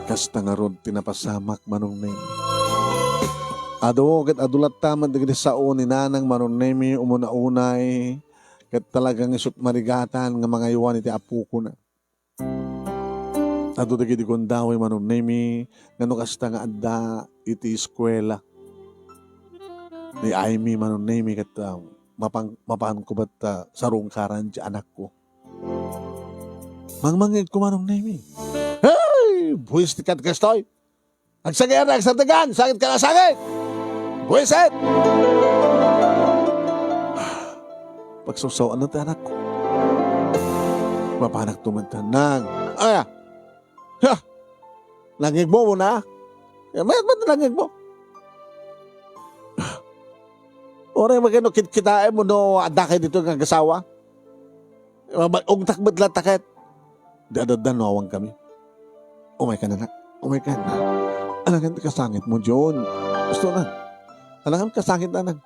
Kasta ngarud ti napasamak, Manong Nemy. Adu ket adu latta met dagiti sao ni Nanang Manong Nemy umuna unay ket talagang isut marigatan nga mangaywan iti apokona. Adu dagiti gundaway, Manong Nemy, nga no kasta nga adda iti eskuela ni Aimee, Manong Nemy, ket, ah, mapan-, mapanko met, ah, sarungkaran ti anakko. Mangmangngegko, Manong Nemy. Hey! Buis ti kad kastoy! Agsagana, agsardegan! Sakit ka na sakit! Buisit! Pagsawsawan ti anakko. Mapanak tumantan nang. Aya! Ha! Nangngegmo mo na? Mayat man nangngegmo. Oray magano kitkitaem mo no adda kay dito nga agasawa? Ugtak met latta ket. Di adaddan no awan kami. Umay ka, anak. Umay ka, anak. Alangan ti kasangit mo, John. Gusto na. Alangan kasangit na, anak.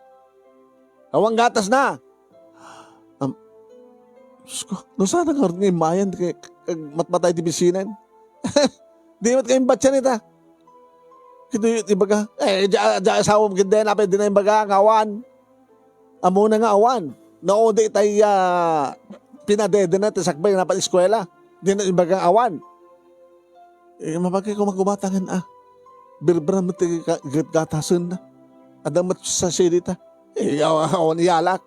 Awan gatas na. Am, Diyos ko, no saan nga nga imayan kay, kay matmatay ti bisinan? Di met kay imbatyan ita. Kito yung ibaga, eh, dya, dya asawam kinde, napay di na imbaga, nga awan. Amuna nga awan. Naudi tay, ah, pinadedena ti sakbay nga napan eskuela. Di na imbaga awan. Eh, mabagay ko magumatangan, ah. Birbram ti ka-, gat-, gatasen na. Adda met sa silita. Eh, aw-, awan iyalak.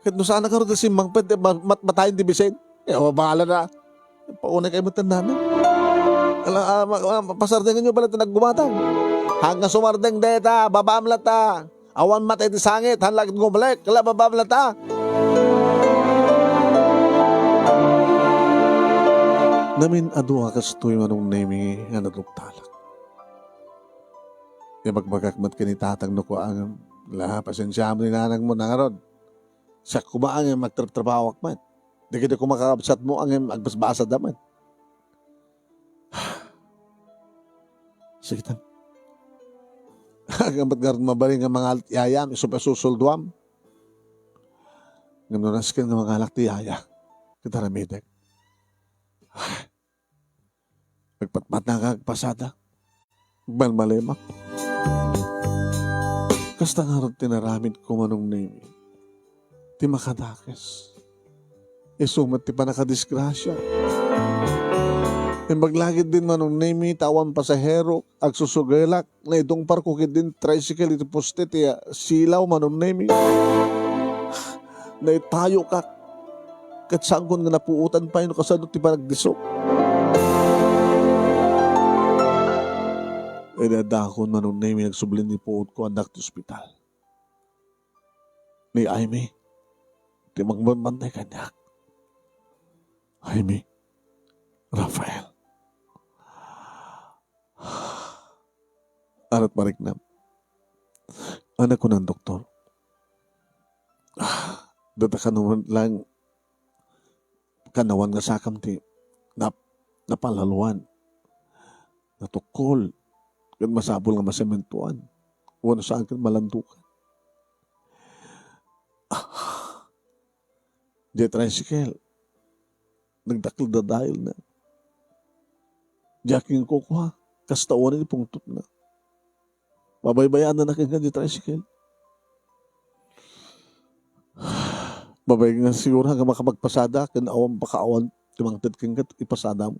Ket no saan nga rod simmangpet, eh, ma-, mat-, matayen ti bisin. Eh, awa, bahala na. Paunay kayo met nana. Ala, ah, ma-, ma-, pasardengan nyo pala ti naggumatang. Hangga sumardeng deta, babaam latta. Awan matay ti sangit, han lagit ngumlek, ala, babaam latta. Namin adu a kastoy, Manong Nemy, nga naduktalak. Ibagbagak met ken ni tatang no kua ngem, la, pasensiaam ni nanangmo, nangarud. Siak koma ngem agtrabtrabahoak met. Dagiti koma kakabsatmo ngem agbasbasada met. Sige tan. Agam met ngarud mabalin nga mangalat yayam, isu pay susuldoam. Ngem no nasken nga mangalak ti yaya, ket aramidek. Agpatpatnaka agpasada. Agmalmalemak. Kasta ngarud ti naramidko, Manong Nemi. Ti makadakes. Isu met ti pannakadisgrasia. Imbag la ketdin, Manong Nemi, ta awan pasahero, agsusugelak, naidungparko ketdin tricycle iti poste ti, ah, silaw, Manong Nemi. Naitayokak. Ket saankon nga napuotan pay no kasano ti panagdisok. Idi addakon, Manong Nemi, agsubli ni puotko, addak ti ospital. Ni Aimee ti mangbambantay kaniak. Aimee, Rafael. Anat mariknam. Ania kunan doktor? Ah, data kano met laeng kanawan nga sakam ti nap-, napalaluan, natukkol, ket masapul nga masementoan, wenno saan ket malandukan. Ah, diay tricycle, nagdakkel dadaelna. Diak inkukua, kasta awan ni pungtotna. Mabaybayaanna kenka diay tricycle. Mabayag nga siguro nga makapagpasada ken awan, baka awan ti mangted kenka, ipasadam.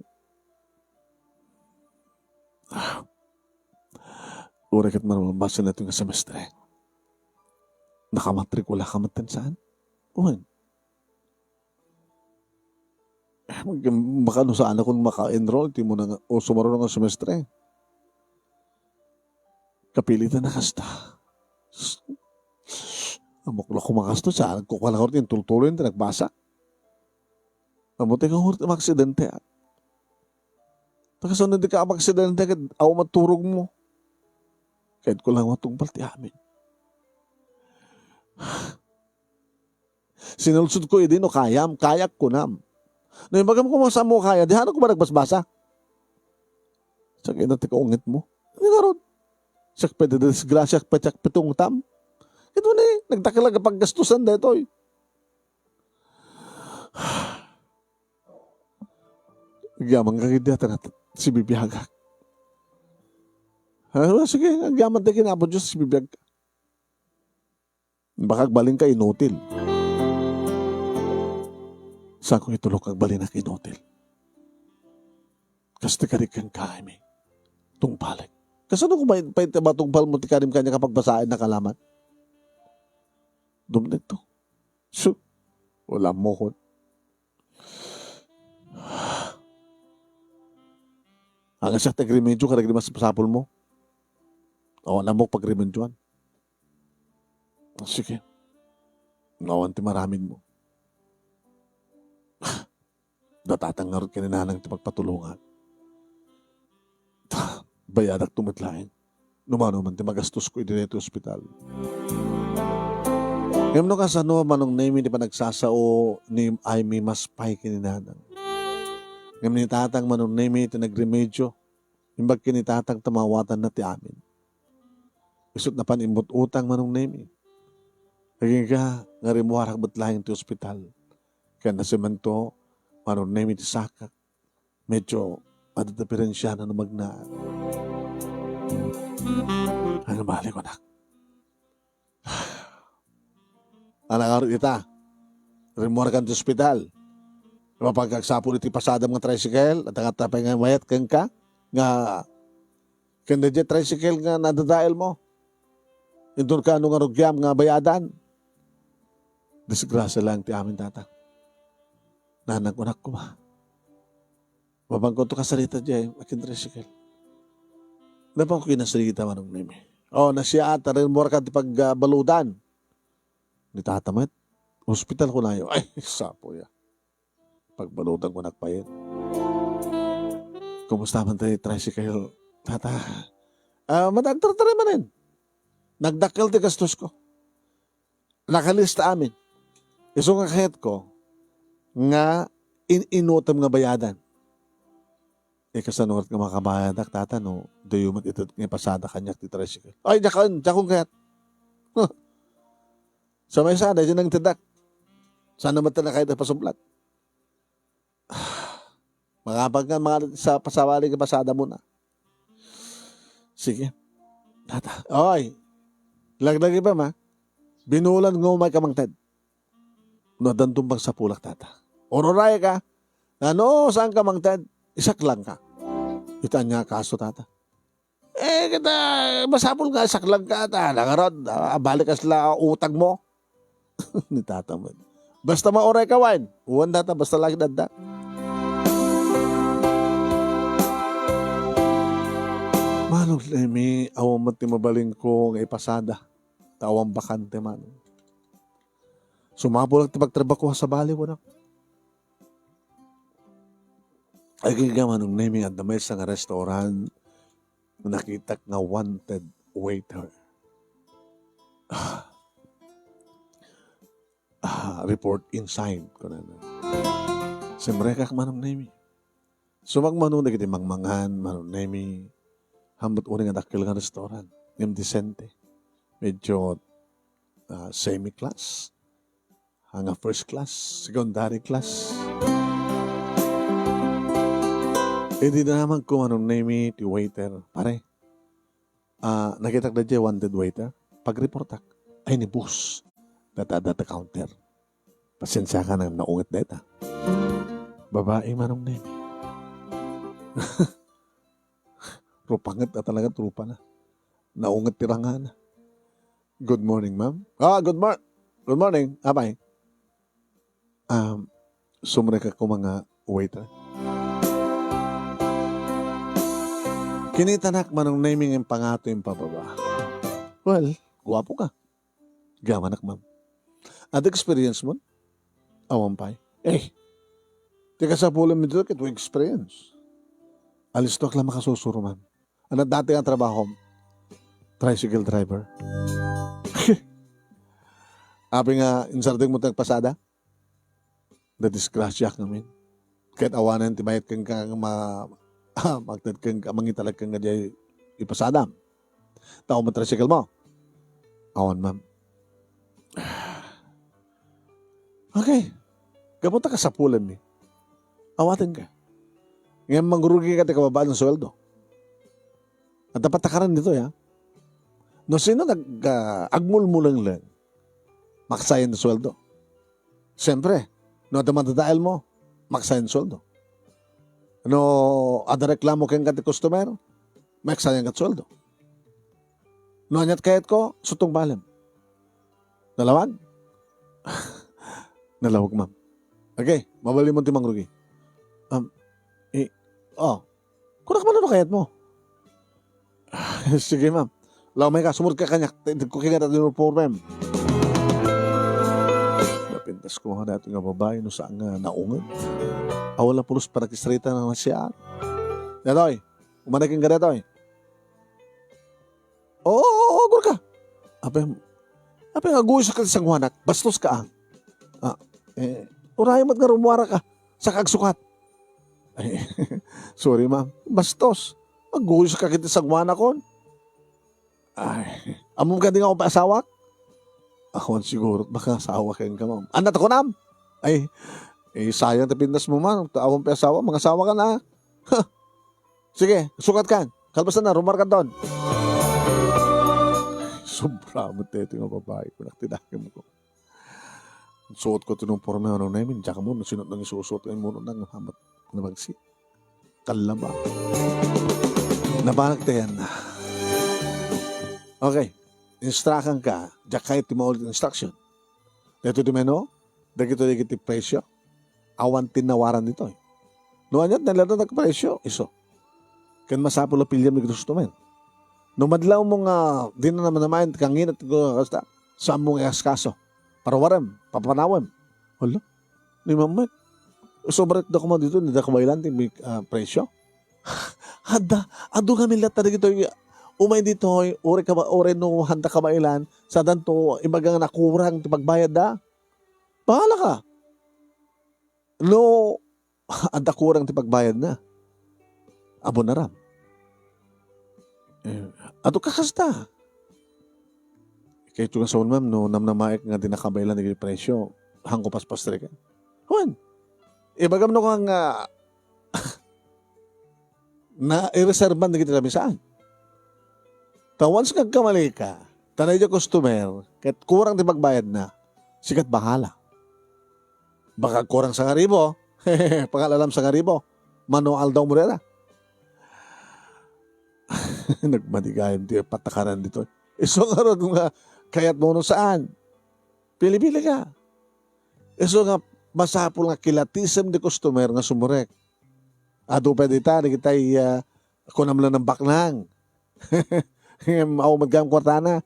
Uray ket marmarbasa daytoy nga semestre. Nakamatrikulaka metten saan? Wen. Baka no saan a koma maka-enroll, ti mo na nga, o sumaruno nga semestre. Kapilitan a kasta. Ammok la koma kastoy, saan ko kala ti intultuloy ti nagbasa. Ammok ti nga aksidente. Ta kasano dika maksidente ket awan met turogmo. Kayatko laeng matungpal ti amin. Sinulsodko idi no kayam, kayak kunam. No imbagam koma saanmo kaya, di haan koma nagbasbasa. Sakit na ti kaungitmo. Ania ngarud? Siak pay ti disgrasia, siak pay ti agpitungtam. Ket wen, nagdakkel a paggastusan daytoy. Agyamanka ketdi a ta nat-, sibibiagak. Ah, sige, agyamanka ken Apo Dios, sibibiagka. Baka agbalinka inutil. Saanko itulok, agbalinak inutil. Kas ti kari kenka, Aimee. Tungpalek. Kasano koma pay ti matungpalmo ti karim kaniak a pagbasaennak a laman? Dumdetto. Su, wala mo kon. Ania siak ti agremedio kadagiti masapulmo? Awan ammok pagremedioan. Sige. No awan ti maramidmo. Datatan ngarud ken ni nanang ti pagpatulongak. Bayadak to met laeng. No mano man ti magastosko idi daytoy ospital. Ngem no kasano, Manong Nemi, ti panagsasao ni Aimee mas pay ken ni nanang. Ngem ni tatang, Manong Nemi, ti nagremedio. Imbag ken ni tatang ta maawatanna ti amin. Isut' napan immut-utang, Manong Nemi. Agingga nga rimmuarak met laeng ti ospital. Ken nasemento, Manong Nemi, ti sakak. Medyo adda diferensiana no magnaat. Ano balik, anak? Anak, ngarud ita. Rimmuarkan ti ospital. Mapagkagsapul iti pasadam nga tricycle, at nga tapay nga mayat kenka, nga ken daydiay tricycle nga nadadael mo. Inton kano nga rugiam nga bayadan. Disgrasya lang ti amin, tata. Nanang, kunak koma. Mapanko to kasarita diay, akin tricycle. Napanko kinasarita, Manong Nemi. Oh, nasiaat, arin mo ka ti pagbaludan. Ni tata met, hospital ko nayo. Ay, sapo ya. Pagbaludan ko nagpayet. Kumusta man tayo, tricycle? Tata, Ah, madi, agtartaray manen. Nagdakkel ti gastosko. Nakalista amin. Isu nga kayatko nga in-inutem nga bayadan. Eh, kasano nga makabayadak, tata, no diyo met ited nga ipasada kaniak ti tricycle? Ay, diakon, diakon kayat. Huh. Sa maysa, daydi nangtedak. Saan naman tayo na kayo pasublat? Mangabag nga mga sa pasawali nga pasada muna. Sige. Tata. Oy. Laglagi pa, ma. Binulan nga umay ka mangted. No, addan dumbang sapulak, tata. Ururay ka. Nano, saan ka mangted? Isaklang ka. Ita niya kaso, tata. Eh, kita, masapul nga isaklang ka, ta, nangarod, ah, balik ka sila utang mo. Ni tata mo. Basta mauray ka, wine. Uwan data, basta lagi dadda. Manong Lemi, awan met ti mabalin ko nga ipasada. Ta awan bakante, Manong. Sumapul ti pagtrabaho sa bali, wala. Ay, kaya Manong Lemi, adda maysa nga restaurant, nakitak nga wanted waiter. Ah. Ah, report inside, kunana. Simrekak, Manong Nemi. Sumagmamano dagiti mangmangan, Manong Nemi. Haanmo uray nga dakkel nga restaurant. Ngem disente. Medyo, ah, semi-class. Nga first class, secondary class. Idi naman ko, Manong Nemi, ti waiter. Pare, ah, nakitak daydiay wanted waiter. Pagreportak, ay ni boss. Data, data counter. Pasensya ka na, naunget dayta. Babae, Manong Nemi. Rupanget na talaga, trupa na. Naunget ti rangana. "Good morning, ma'am." "Ah, good mor-, good morning. Apay?" Um, sumrekak ko mga waiter. Kinitanak, Manong Nemi, nga impangatoy impababa. Well, guwapo ka. Gamanak, ma'am. Adda experience mo? Awan pay. Eh, ti kasapulan mi dito, ket experience. Alisto ak lang makasusuro, ma'am. Ano dati nga trabaho? Tricycle driver. Apay nga, insardeng mo ti nagpasada? Nadisgrasya kami. Ket awanen ti mayat kenka nga ma-, magted kenka, mangitalag kenka diay ipasadam. Tao mo tricycle mo? Awan, ma'am. Okay. Gapu ta kasapulan mi. Awaten ka. Ngem mangrugi ka ti kababaen nga sueldo. Adda patakaran ditoy, ha? No sino nag-, ah, agmulmulengleng, maksayan ti sueldo. Siyempre, no adda madadael mo, maksayan ti sueldo. No adda reklamo kenka ti customer, maksayan ka ti sueldo. No aniat kayatko, sutong balem. Nalawag? Nalawag, ma'am. Okay, mabalin mo ti mangrugi. Um, eh, oh, kunak man no kayat mo. Sige, ma'am. Law, may kasumurot ka kaniak. Ti-, ti-, ko kinata di uniformem. Napintas ko nga dati nga babae, no saan nga naunget. Awan la pulos panagkisrita na siya. Datoy, umanay kenka datoy. Oo, oo, oo, agurka. Apay, apay, aguyos ka ti sanguanak. Bastos ka, ah. Ah, eh, urayo met nga rummuar ka. Saka agsukat. Ay, sorry, ma'am. Bastos. Aguyos ka ket ti sanguanakon. Ay, ammom kadi nga awan pay asawak? Awan siguro, baka asawa kenka, ma'am. Ania ti kunam? Ay, eh, sayang ti pintas mo, ma'am. Ta awan pay asawa, mangasawa ka na. Huh. Sige, sukat kan. Kalpasan na, rummuar kan ton. Sobra met daytoy nga babae, kunak ti dakemko. Suot ko ti uniforme, ano, Nemi, diak ammo no sino nang isusuot nga immuno nang hamat na bagsi. Kallaba. Nabanak tayan. Okay. Instruction ka, diak kayat ti maulit instruction. Daytoy ti menu, dagitoy dagiti presyo. Awan tinnawaran ditoy. No aniat, nalada nagpresyo, isu. Ken masapul a piliam ti gusto men. No madlawmo nga di na naman namaen, kangina ti kasta, saanmo nga iaskaso. Parwarem, papanawem. Hala, ni Mamet. Sobra da kuma dito, ni da kabaylan ti, ah, presyo. Adda, adu nga milat ta dagitoy, Umay ditoy, uray ka ba, uray no handa ka mailan, sadanto ibaga nga nakurang ti pagbayadda. Bahala ka. No, adda kurang ti pagbayadna. Abunaram. Eh, adu ka kasta. Kayto nga saon, ma'am, no namnamaek nga di nakabailan dagiti presyo, hanko paspastrekan. Wen, ibagam no kang, ah, na ireserban dagiti lamisaan. Ta once nga agkamali ka, ta daydiay customer, ket kurang ti pagbayadna, sikat bahala. Baka agkurang sangaribo, pangalalam sangaribo, mano aldaw mo dira. Nagmadi gayam ti patakaran ditoy. Isu ngarud nga kayatmo no saan. Pili-pili ka. Isu nga masapul nga kilatisem ti customer nga sumurek. Adu pay dita, dagitay, ah, kunam lang ng baknang. Ngem, aw, met gayam kuartana.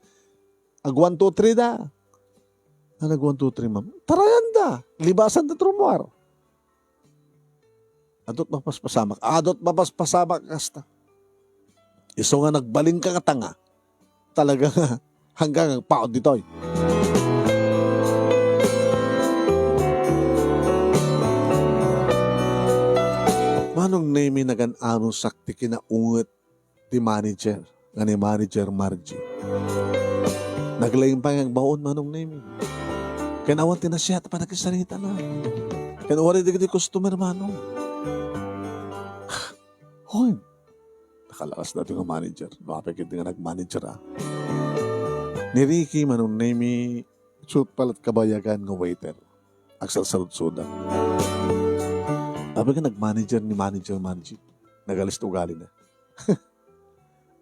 Ag one, two, three da. Ano ag one, two, three, ma'am? Tarayan da. Libasan da trumuar. Adut mapaspasamak. Adut mapaspasamak kasta. Isu nga nagbalin ka nga tanga. Talaga nga hanggang ang paod ditoy. Manong Nemi, nagan-anusak ti kinaunget ti manager, nga ni Manager Margie. Naglaing pay nga agbaon, Manong Nemi. Ken awan ti nasiat a panakisaritana. Ken uray dagiti customer, Manong. Hoy, nakalaas dati nga manager. No, apay ket nga nagmanager, ah. Ni Ricky, Manong Nemi, sut palat kabayagan nga waiter. Agsalsaludsoda. Apay nga nagmanager ni Manager Margie. Nagalis ti ugalina.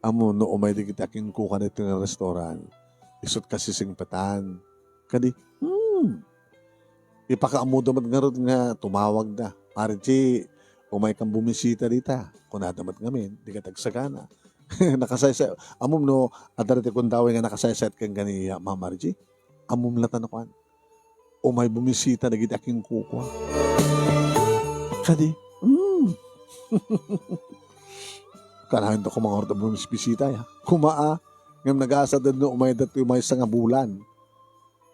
Ammom no umay dagiti akingkukan iti nga restaurant, isut' kasisingpetan. Kadi, hmm, ipakaammoda met ngarud nga tumawagda. "Margie, umay kan bumisita dita." Kunada met ngamin, dika agsagana. Nakasaysay-, ammom no adda daytoy kundawi nga nakasaysayat kenka ni Ma'am Margie? Ammom latta no kuan. Umay bumisita dagiti akingkukua. Kadi, hmm. Kanayon da ko mangawar da bumisita, ya. Kuma, ah. Ngem nagasadda no umay datoy maysa nga bulan.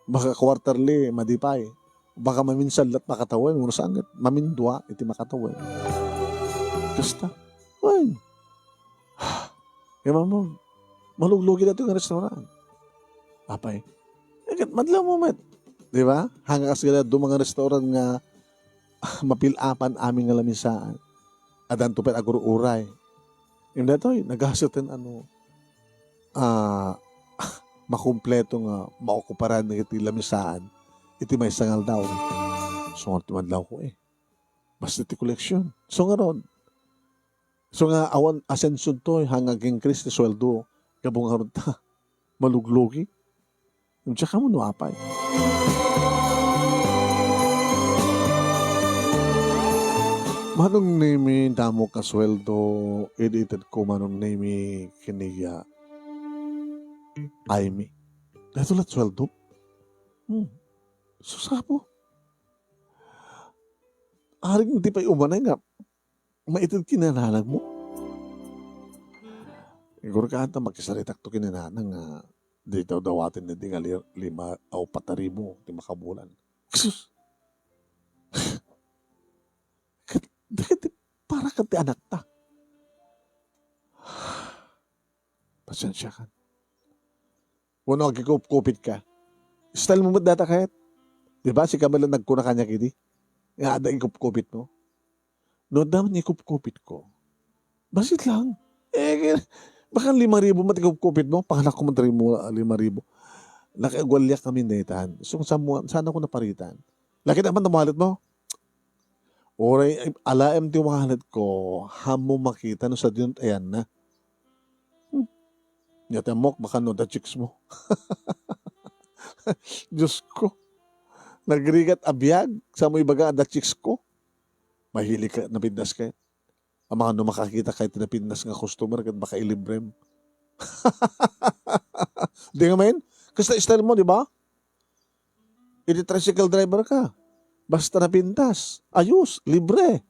Baka quarterly, madi pay. Baka maminsan lat makatawen, wenno saan ket mamindua iti makatawen. Kasta. Wen. Ngem ammom, maluglugi datoy nga restaurant. Apay? Eh, ket madlawmo met. Di ba? Hanga kas gala duma nga restaurant nga mapil-apan amin nga lamisaan. Adanto pay agur-uray. Ngem daytoy, nagaseten ano, ah, makumpleto nga maokuparan dagiti lamisaan iti maysa nga aldaw. Sungar ti madlawko, eh. Basta ti koleksion. So, ngarud, so nga awan asenso toy, hanga ag-increase ti sueldo, gapu ngarud ta maluglugi. Diak ammo no apay. Manong Nemi, damo ka sueldo, idi itedko Manong Nemi ken ni Aimee. Daytoy lat sueldo? Hmm. Sus, apo. Arik ti pay umanay nga maited ken ni nanangmo. Igurka ata makisaritakto ken ni nanang nga di daw dawaten idi nga li-, lima a upat a ribu ti makabulan. Sus! Ket, ket, para ket ti anakta. Pasensiakan. Wenno agikupkupit ka. Style mo met dayta kayat. Di ba, sika met la nagkuna kaniak idi nga adda ikupkupit mo. No adda man ikupkupit ko, bassit lang. Eh, baka lima ribu met ikupkupit mo, panganak ko man ti lima ribu. Nakiagwaliak kami daytan. So, saan mo, saan ako naparitan? Laki naman ang wallet mo. Uray, alaem ti wallet ko, haanmo makita no sadino ti ayanna. Hmm. Nia ti ammok, baka no, adda chicks mo. Diyos ko. Nagrigat a biag, saan mo ibaga, adda chicks ko. Mahilig ka, napintas ka. Amangan no makakita ka iti napintas nga customer, ket baka ilibrem. Di ngamin? Kasta style mo, di ba? Iti tricycle driver ka. Basta napintas. Ayos, libre.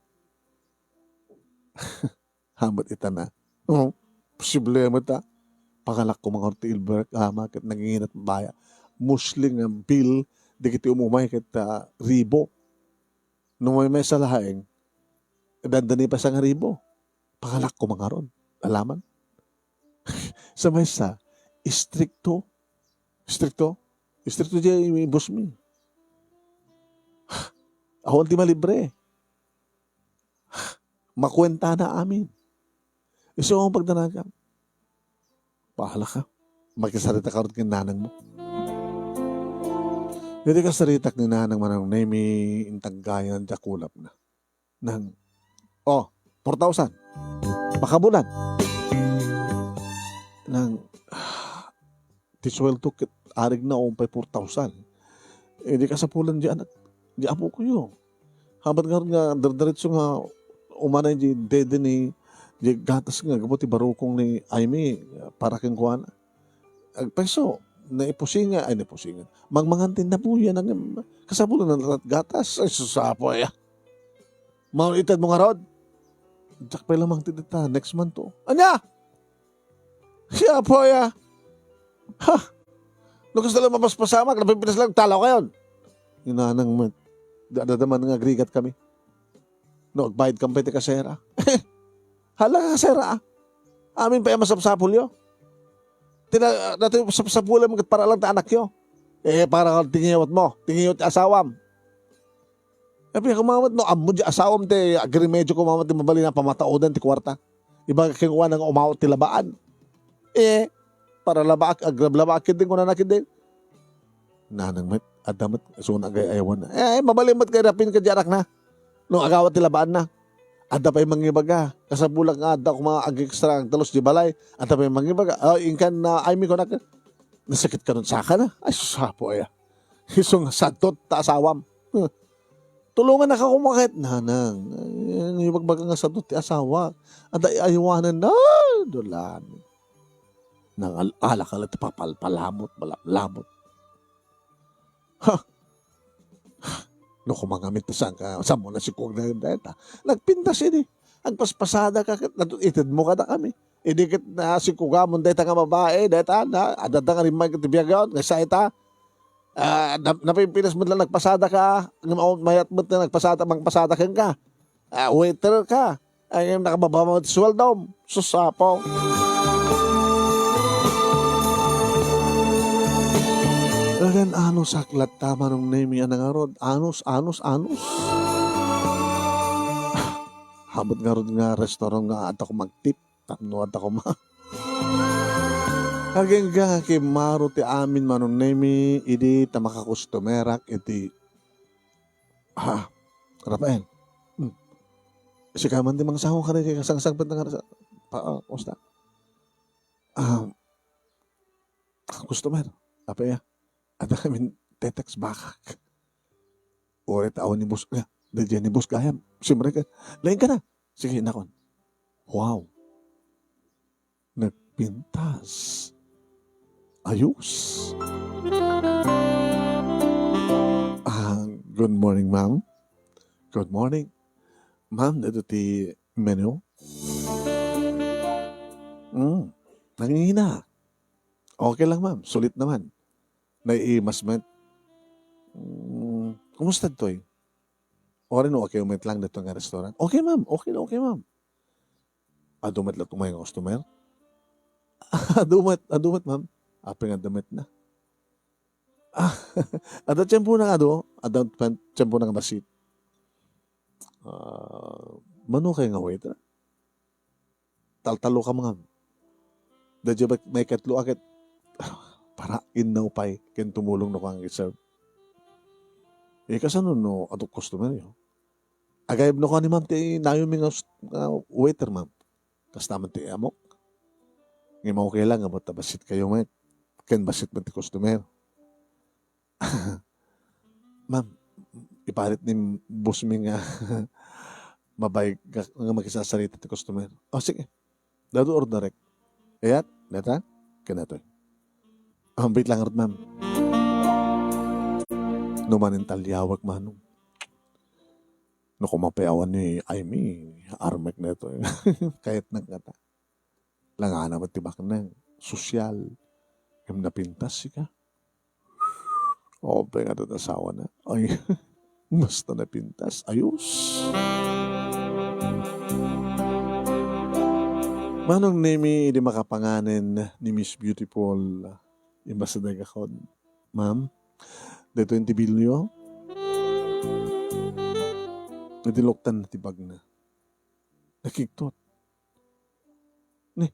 Hamet ita na. Oh, posible met ta. Pangalak ko mangarod ti Ilberk, ama, ket nanginginat baya. Musli nga bill, dagiti umumay ket, ah, ribo. No maymay sa laeng, dandani pa sa nga ribo. Pangalak ko mangarod. Alaman. Sa maysa, istrikto. Istrikto. Istrikto di boss mi. Awan ti malibre. Makuentana amin. Isu ang pagdanagan. Bahala ka. Makisarita ka rin ken nanang mo. Dagiti kasaritak ni nanang manang Nemi intanggayan ti kulapna. Nang, oh, four thousand. Makabulan. Nang, ti sueldo ket arigna umpay four thousand. Eh, di kasapulan di anak, di apo ko yo. Habat nga nga, dardaritso nga, umanay di dede ni, di gatas nga, gapu ti barukong ni Aimee, para ken kuana. Agpeso, naipusingan, ay, naipusingan. Mangmangan ti nabuya, nang, kasapulan na latat gatas. Ay, susapo, ya. Mao ited mo ngarud? Diak pay lamang ti dita, next month to. Anya? Siya po ya. Ha? No kasta lang mapaspasamak, napimpinas lang, talaw kayon. Inanang met. Da-, dadaman nga agrigat kami. No, agbayad kami pay ti kasera. Hala nga kasera, ah. Amin pay a masapsapul yo. Tina-, dati sapsapulam ket para lang ti anak yo. Eh, para tingiyot mo, tingiyot ti asawam. Sabi ko, "Mama, no, ammo di asawam ti agrimedyo ko, mama, ti mabalin a pamataodan ti kuarta. Ibaga ken kuana nga umawat ti labaan." Eh, para labaak, aglablabaak ket din, kunana ket din. Nanang met, adda met, isu nga agay-ayawan. Eh, mabalin met kay rapin ka di anak na. No, agawat ti labaan na. Adda pay mangibaga, kasapulak nga adda koma ag-extra ang talus di balay. Adda pay mangibaga, "Oh, inkan na, ay, mi kunak." Nasakit ka nun sa akin, ah. Ay, susapo, ay, ah. Isu nga sadot ta asawam. Huh. Tulungan na ka kumakit, nanang. Ay, ang ibagbaga nga sadot ti asawa. Adda aywanan na. Ay, dulan. Nangal-alak ka lang ti papalpalamot, malamlamot. Ha? No, kumangamit ta saan ka, saan mo na si Kong na yun, dahil ta. Nagpintas ini. Agpaspasada ka, ket natu-, ited mo kada kami. Idi ket na si Kugamon, dahil ta nga babae, dahil ta, na, adada nga rimay ket ti biag yun, nga sa ita. Ah, na-, napimpinas mo lang nagpasada ka, ngem awan mayat mo na nagpasada, mangpasada ken ka. Ah, waiter ka. Ay, nakababa mo ti suweldom. Sus, Apo. Talagan anus aklat ta, Manong Nemi, a nangarod. Anus, anus, anus. Habat ngarud nga restaurant nga adda ko magtip. Tapno adda ko ma-, agingga nga kimmaro ti amin, Manong Nemi, idi ta makakustomerak iti, ah, Rafael. Hmm. Sika man ti mangsaw ka rin kay kasangsagbet na nga sa, pa, ah, kumusta? Ah, customer, apay, ah, adda kami text bakak. Uray ta awan ni boss, nga, da dyan ni boss gayam. Siyempre ka, lain ka na. Sige, nakon. Wow. Nagpintas. Ayos. Ah, good morning, ma'am. Good morning. Ma'am, dito ti menu. Mm, nangihina. Okay lang, ma'am. Sulit naman. Naiimas met. Mm, kumusta toy? Orin, okay met lang dito nga restaurant. Okay, ma'am. Okay na, okay, ma'am. Adu met la't umay nga customer? Adu met, adu met, ma'am. Apay nga adu met na. Ah, adda tiyempo na nga adu, adda tiyempo na nga bassit. Ah, mano kay nga waiter? Taltalo ka, ma'am. Dadya ba may katlo a ket, para innaw pay ken tumulong no kang serve. Eh, kasano no adu customer yo? Agayb no kani, ma'am, ti nayon mi nga s-, nga waiter, ma'am. Kasta man ti amok. Ngem okay lang, nga ba't bassit kayo, ma'am? Ken bassit man ti customer. Ma'am, iparit ni boss mi nga mabay ka, nga makisasarita ti customer. Oh, sige. Dadu orderek. Ayat, neta? Kanatoy. Ambit lang rut, ma'am. No manen taliawak, manong. No kumapayawan ni Aimee, armek na ito. Kayat nagkata. Langana met ti baknang. sosyal. Ngem napintas sika. O, pay nga asawana. Ay, basta napintas. Ayos. Manong Nemi, idi makapanganen ni Miss Beautiful, imbasa daga kon, "Ma'am, daytoy ti bilyo." Idi luktan ti bagna. Nakigtot. Ni,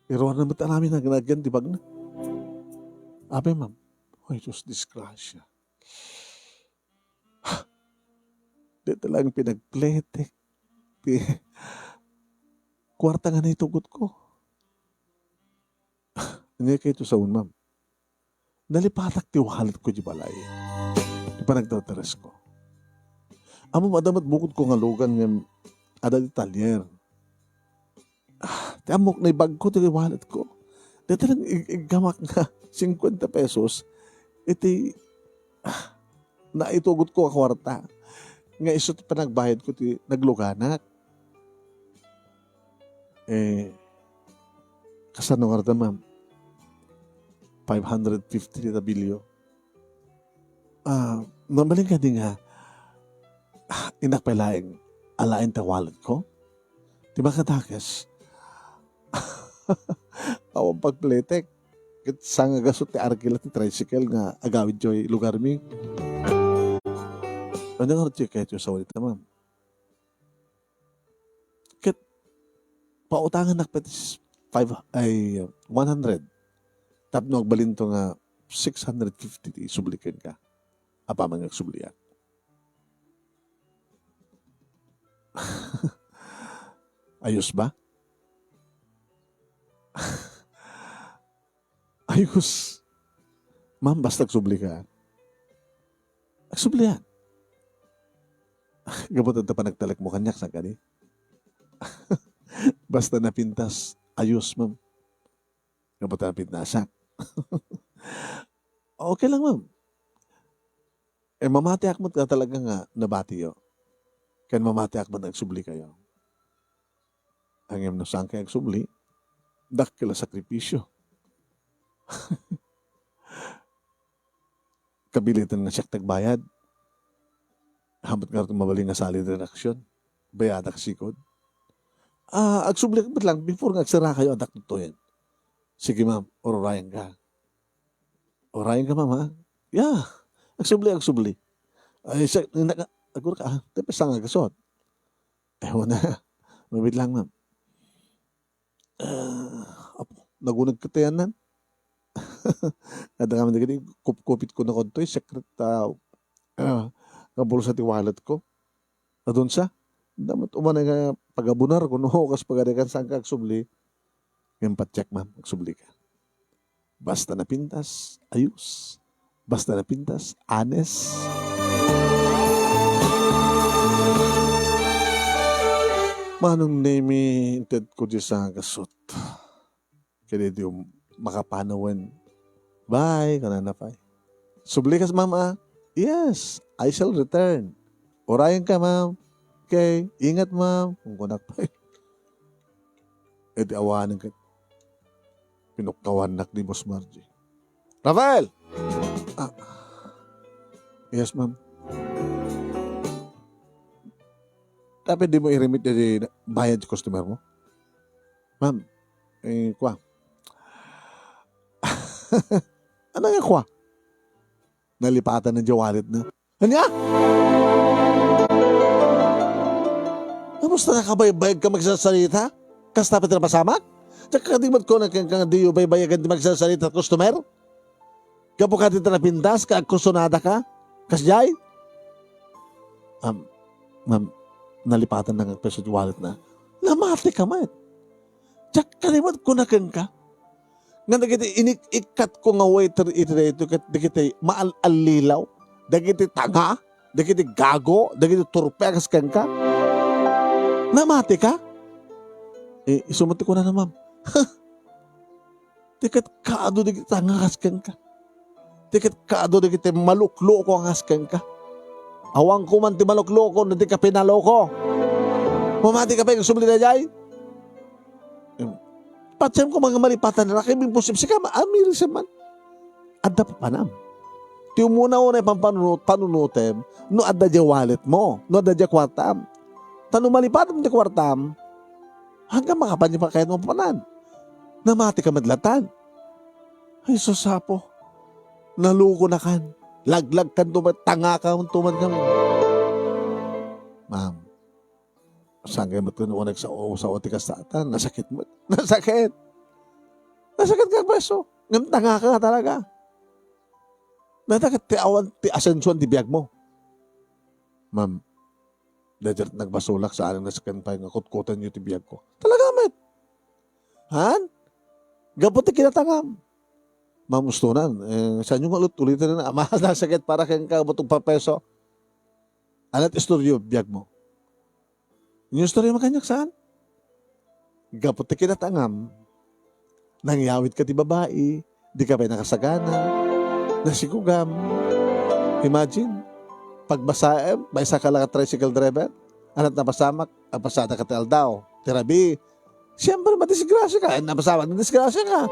iruarna met amin nga agyan ti bagna. Apay, ma'am? Ay, Diyos, disgrasya. Dayta lang pinagpletek ti kuarta nga naitugotko. Ania kayto sawen, ma'am? Nalipatak ti walletko iti balay. Ti panagdardaresko. Ammom, adda met bukodko nga lugan ngem adda ti talyer. Ah, ti ammok, naibagko ti walletko. Dayta lang ig-, iggamak nga cincuenta pesos iti, ah, naitugotko a kuarta. Nga isu ti panagbayadko ti nagluganak. Eh, kasano ngarud, ma'am? Five hundred fifty ti bilyo. Ah, mabalin kadi nga, ah, innak pay laeng alaen ta walletko? Ti makadakes, awan pagpletek. Ket sangagaso ti arkila ti tricycle nga agawid idiay lugarmi. Ania ngarud ti kayatyo sawen ita, ma'am? Ket pautangannak pay ti s-, five, ay, one hundred. Tapno agbalinto nga six hundred fifty ti isubli kenka. Apaman nga agsubliak. Ayos ba? Ayos. Ma'am, basta agsublika. Agsublian. Gapu ta adda panagtalekmo kaniak, saan kadi? Basta napintas, ayos, ma'am. Gapu ta napintasak. Okay lang, ma'am. Eh, mamatiak met nga talaga nga nabatiyo. Ken mamatiak met nga agsublikayo. Ngem no saankayo agsubli, dakkel a sakripisio. Kabilitan nga siak ti agbayad. Haanmo ngarud mabalin nga sali ti reaksyon. Bayadak sikod. Ah, agsubliak met lang before nga agsarakayo, adda tuttuyen. Sige, ma'am, ururayenka. Ururayenka, ma'am, ha? Yeah. Agsubli, agsubli. Ay, sa, naka-, agurka, ah, tapos saan nga gasot? Ewan na. Mabit lang, ma'am. Ah, apo, nagunag katayanan. Adda kami dagiti kupkupit ko na kontoy, secret, ah, ah, nga bulsa ti wallet ko. Adun sa, damat umana nga pagabunar ko, no, kas pagarikan saan ka agsubli. Ngem patiek, ma'am, agsubli ka. Basta napintas, ayos. Basta napintas, honest. Manong Nemi, inted ko di sa gasot. Kadi di um-, makapanawen. Bye, kanana pay. Subli kas, ma'am, ah? Yes, I shall return. Urayen ka, ma'am. Okay, ingat, ma'am. Kung kunak pay. Eh, di awanen ka. Pinukkawannak ni Boss Margie. Rafael! Ah. Yes, ma'am. Dapat di mo i-remit di bayad ti customer mo? Ma'am, eh, kwa. Ano nga kwa? Nalipatan na di wallet na. Ania? Kamusta, nakabaybayag ka magsasarita? Kasta pa ti napasamak? Diak kadi met kuna kenka nga diyo baybayagan ti magsasarita a customer? Gapu kadi ta napintas ka, agkursunada ka? Kasdiay? Am, ma'am, nalipatan na nga peso ti wallet na. Namati ka met. Diak kadi met kuna kenka nga dagiti inik-ikkatko nga waiter iti daytoy ket dagiti maal-allilaw, dagiti tanga, dagiti gago, dagiti turpe a kas kenka. Namati ka? Eh, isu met ti kunana, ma'am. Ti ket kaadu dagiti tanga a kas kenka. Ti ket kaadu dagiti malukloko a kas kenka. Awan ko man ti malukloko no di ka pinaloko. Mamati ka pay nga subli daydiay? Em, Patiem ko nga malipatan na, kay imposible. Sika, ma-, ah, Mary Sam man. Adda papanam. Ti umuna-una a pampanunot-, panunotem, no adda diay wallet mo, no adda diay kuartam. Ta no malipatam ti kuartam, hanggang makapan diay pakayat mo panan. Namati ka met latta. Ay, sus, Apo. Nalukonakan. Laglagkanto met, tangakamanto met kami. Ma'am, saan kayo met kuno nagsao-sao ti kasta? Nasakit met. Nasakit. Nasakit nga agpreso. Ngem tangaka nga talaga. Dayta ket ti awan ti asensoan ti biag mo. Ma'am, dayta nagbasolak, saan nga nasakit pay nga kutkutanyo ti biag ko. Talaga met. Han? Gapu ti kinatangam. Ma'am, ustonan, eh, saanyo nga ulit-ulitan na, ama, nasakit para kenka, butog pa peso. Anat istoryo, biag mo? Inyustoryam kaniak, saan? Gapu ti kinatangam, nangyawid ka ti babai, di ka pay nakasagana, nasigugam. Imagine, pagbasaem, maysa ka la nga tricycle driver, anat napasamak, agpasada ka ti aldaw, ti rabii. Siyempre, madisgrasya ka, eh, napasamak, nadisgrasya ka.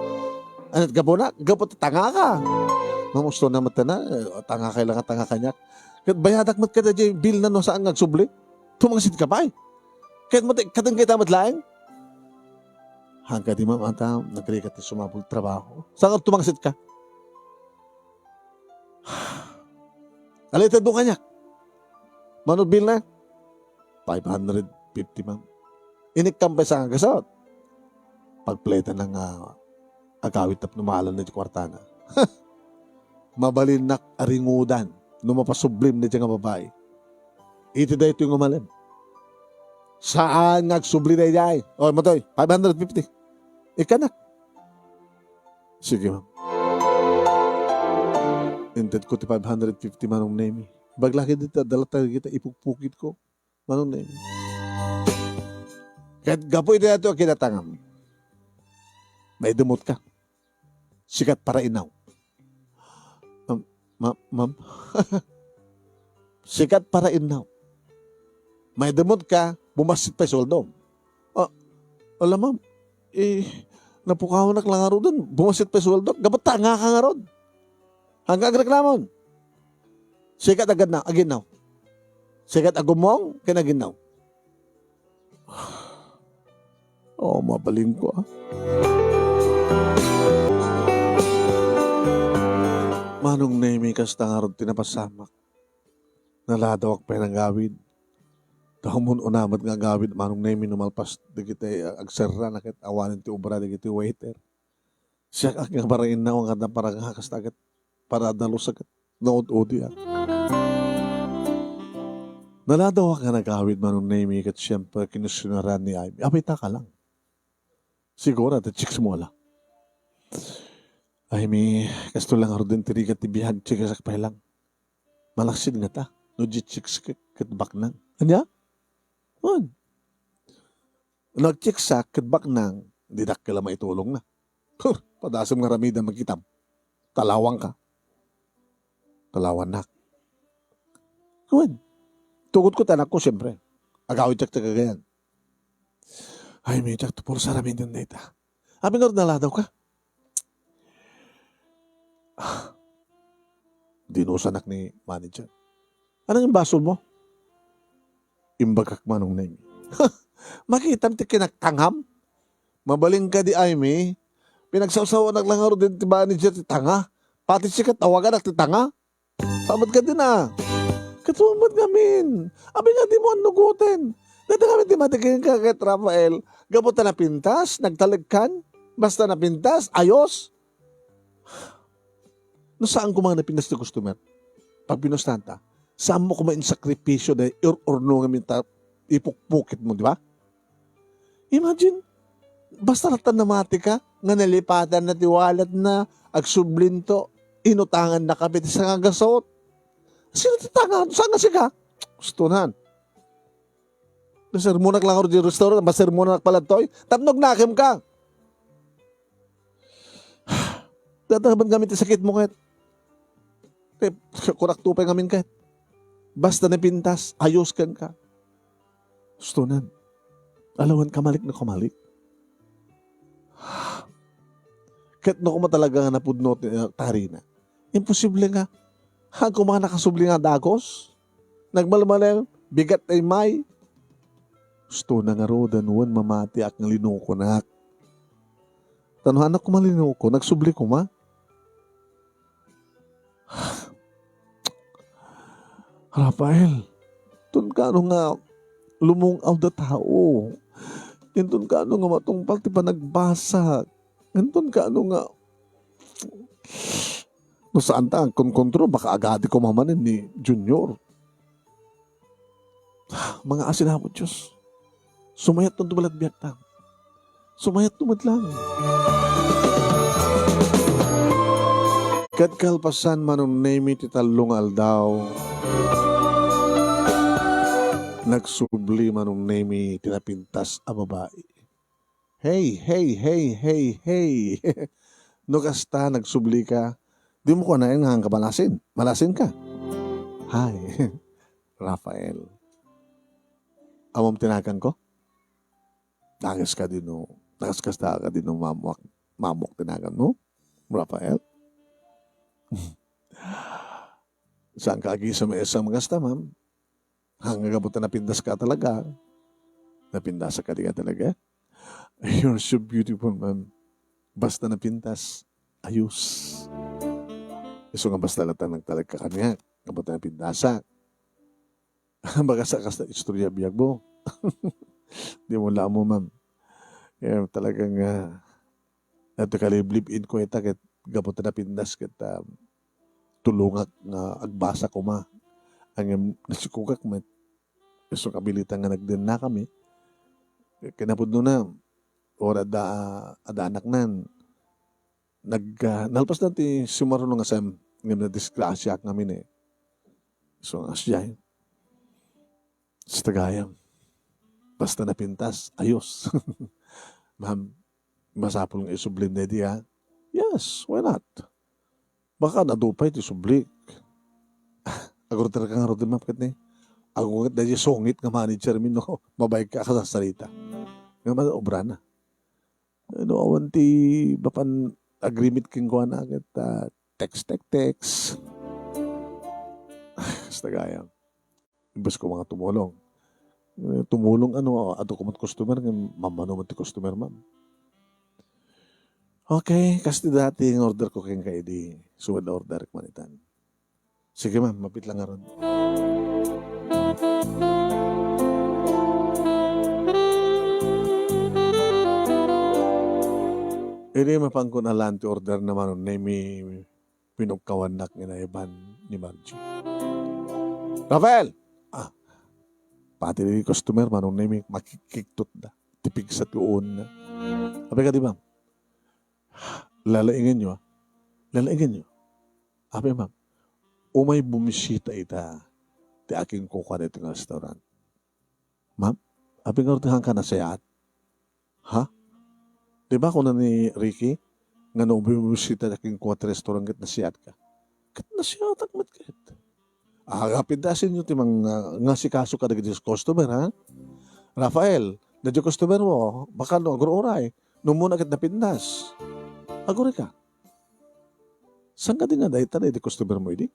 Anat gapuna, gapu ti tanga ka. Mamusto na met na, eh, tanga ka la nga tanga kaniak. Ket bayadak met kada jay bill na no saan nga agsubli. Tumangsit ka pay. Ket met, kadengkay ta met laeng. Hangka di mamata, nagrigat ti sumabog trabaho. Saan nga tumangsit ka? Alitedmo kaniak. Mano bill na? Five hundred fifty, ma'am. Inikkam pay sa nga gasot. Pagpletan na nga agawid tapno maalan na ti kuartana. Mabalinnak a ringudan no mapasublim dayta nga babai. Iti daytoy nga umalem. Saan nga agsubli daydiay? O, matoy, five hundred fifty. Ikkanak. Sige, ma'am. Intedko ti five hundred fifty, Manong Nemi. Ibaglakid ita, dala ta kita ipukpukit ko, Manong Nemi. Ket gapu iti daytoy a kinatangam, maidumot ka. Sikat para innaw. Ma'am, ma-, ma'am. Sikat para innaw. Maidumot ka, bumassit pay sueldo. Ah, ala, ma'am. Eh, napukawnak la ngaruden, bumassit pay sueldo. Gapu ta tanga ka ngarud. Hanggang agreklamon. Sikat agadna, aginnaw. Sikat agumong, ken aginnaw. Oh, mabalin ko, ah. Manong Nemi, kasta ngarud ti napasamak. Naladawak pay nga agawid. Ta umun-una met nga agawid, Manong Nemi, no malpas dagiti agserrana ket awanen ti obra dagiti waiter. Siak ak nga para innaw nga adda para nga kasta ket para dalusak ket naud-udiak. Naladawak nga nagawid, Manong Nemi, ket siempre, kinuestionaran ni Ivy. Apay ta ka lang. Siguro, ti chicks mo la. Ay, mi, kasto lang ngaruden ti rigat ti biag, chicks ak pay lang. Malaksid ngata, no di chicks ket, ket baknang. Ania? Wen. No agchicks ak ket baknang, di dakkel a maitulongna. Huh, padasem nga aramidem a kitam. Talawang ka. Talawannak. Wen. Tugot ko ti anak ko, siempre. Agawid ti kagayan. Ay, mi, diak to pulos aramiden dayta. Apay ngarud naladaw ka? Ah, dinusanak ni manager. Anang imbasol mo? Imbagak, Manong Nemi. Makitam ti kinatangam? Mabalin ka di, Ivy? Pinagsawsawanak lang ngaruden ti manager ti tanga. Pati sikat, awaganak ti tanga. Pamet ka din, ah. Katumet ngamin. Abi nga di mo annugoten. Dati kami ti matikin ka ket Rafael. Gapu ta napintas, nagtalekkan. Basta napintas, ayos. No saan ko mga napintas ti customer, pag pinustan ta, saan mo kuma insakripisyo da ir-urno ngamin ta ipukpukit mo, di ba? Imagine, basta latta namati ka, nga nalipatan na ti wallet na, agsublinto, inutangan na kami ti sangagasot. Sino ti tangan? Saan nga sika? Gusto nan. Sermonak lang ako di restaurant, masermonak pala toy. Tapno agnakem ka. Dataman kami ti sakit mo ket. Eh, kunak tupay ngamin ket. Basta napintas, ayos kenka. Gusto nan. Alawan kamalik na kamalik. Ket no koma talaga nga napudno ti, ah, tarina, imposible nga. Haan koma nakasubli nga dagus? Nagmalmalem, bigat ti immay. Gusto na ngaruden wen mamatiak nga linukonak. Ta no haan koma linuko, nagsubli koma. Rafael, inton kaano nga lumung-aw da tao. Inton kaano nga matungpal ti panagbasa. Inton kaano nga, no saan ta agkonkontro, baka agadi koma manen ni Junior. Mga asin, Apo Dios, sumayat ton tumalat biagta. Sumayat met lang. Ket kalpasan, Manong Nemi, ti tallo nga aldaw, nagsubli, Manong Nemi, ti napintas a babai. Hey, hey, hey, hey, hey. No kasta, nagsubli ka, di mo kuanaen nga hangka malasin. Malasin ka. Hi, Rafael. Amom ti naganko? Nagas ka dino. Nagas kasta ka dino, mamuak. Mamuak ti naganmo, Rafael? Saan ka agisam-isam kasta, ma'am? Hangga gapu ta napintas ka talaga. Napintas ka di ka talaga? You're so beautiful, ma'am. Basta napintas, ayos. Isu nga basta latta nagtalek ka kaniak, gapu ta napintas. Baka sa kasta istorya biag mo. Di mo la mo, ma'am. Eh, talagang, ah, ato ka live-in ko ita ket gapu ta napintas ket, ah, tulongak nga agbasa koma. Ngem nasikogak met. Isu nga abilita nga nagdennakami. Kinapudno na, or adda, adda anaknan. Nag, ah, nalpas na ti sumaruno nga sem, ngem nadisgrasiaak ngamin, eh. So, asya, eh. Sa tagayam. Basta napintas, ayos. Ma'am, masapul nga isublim na idi, ha? Yes, why not? Baka nadupay ti subli. Agurter ka ngarud, ma'am, ket ni. Agunget daydi sungit nga manager mi, no? Mabayag ka kasasarita. Nga man, obra na. Ano, awan ti mapan agreement kenkuana ket, ah, text, text, text. Basta gayam. Imbes ko nga tumulong. Eh, tumulong, ano, adda ko met customer, nga mamano met ti customer, ma'am. Okay, kas ti dati nga order ko kenka idi, suwed order ko man itan. Sige, ma'am, mapit lang ngarud. Idi mapan ko nalan ti order na, Manong Nemi, pinukkawannak nga naiban ni Margie. Rafael! Ah, pati di customer, Manong Nemi, makikiktot da. Ti pigsa ti uonna. Apay kadi, ma'am? Lalaingenyo, ah. Lalaingenyo. Apay, ma'am? Umay bumisita ita ti akinkukuan iti nga restaurant. Ma'am, apay ngarud ti hangka nasayaat? Ha? Di ba kuna ni Ricky nga no bumisita ti akinkuan ti restaurant ket nasayaat ka? Ket nasayaatak met ket. Agapid da sinyo ti mang-, nga, nga sikaso kadagiti customer, ha? Rafael, daydi customer mo, baka no, agur-uray. No, muna ket napintas. Agurika. Saan ka di nga dayta, daydi customer mo idi?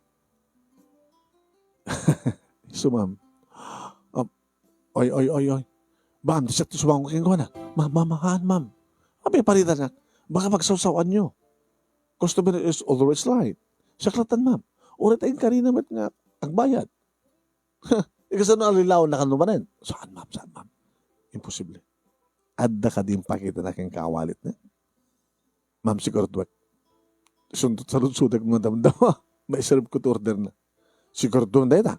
So, ma'am. Um, oy, oy, oy, oy. Ma'am, di siak ti sumangko kenkuana. Ma'am, ma'am, haan, ma'am. Apay parita na. Baka pagsawsawanyo. Customer is always right. Siak latan, ma'am. Uray ta inkarina met nga agbayad. Ikasano a lilaw na kano manen? Saan, ma'am? Saan, ma'am? Imposible. Adda kadi impakita na kenka a wallet na? Ma'am, siguraduak. Sundot sa ludsodek nga damdama. Maiserve ko ti order na. Sigurado na dayta.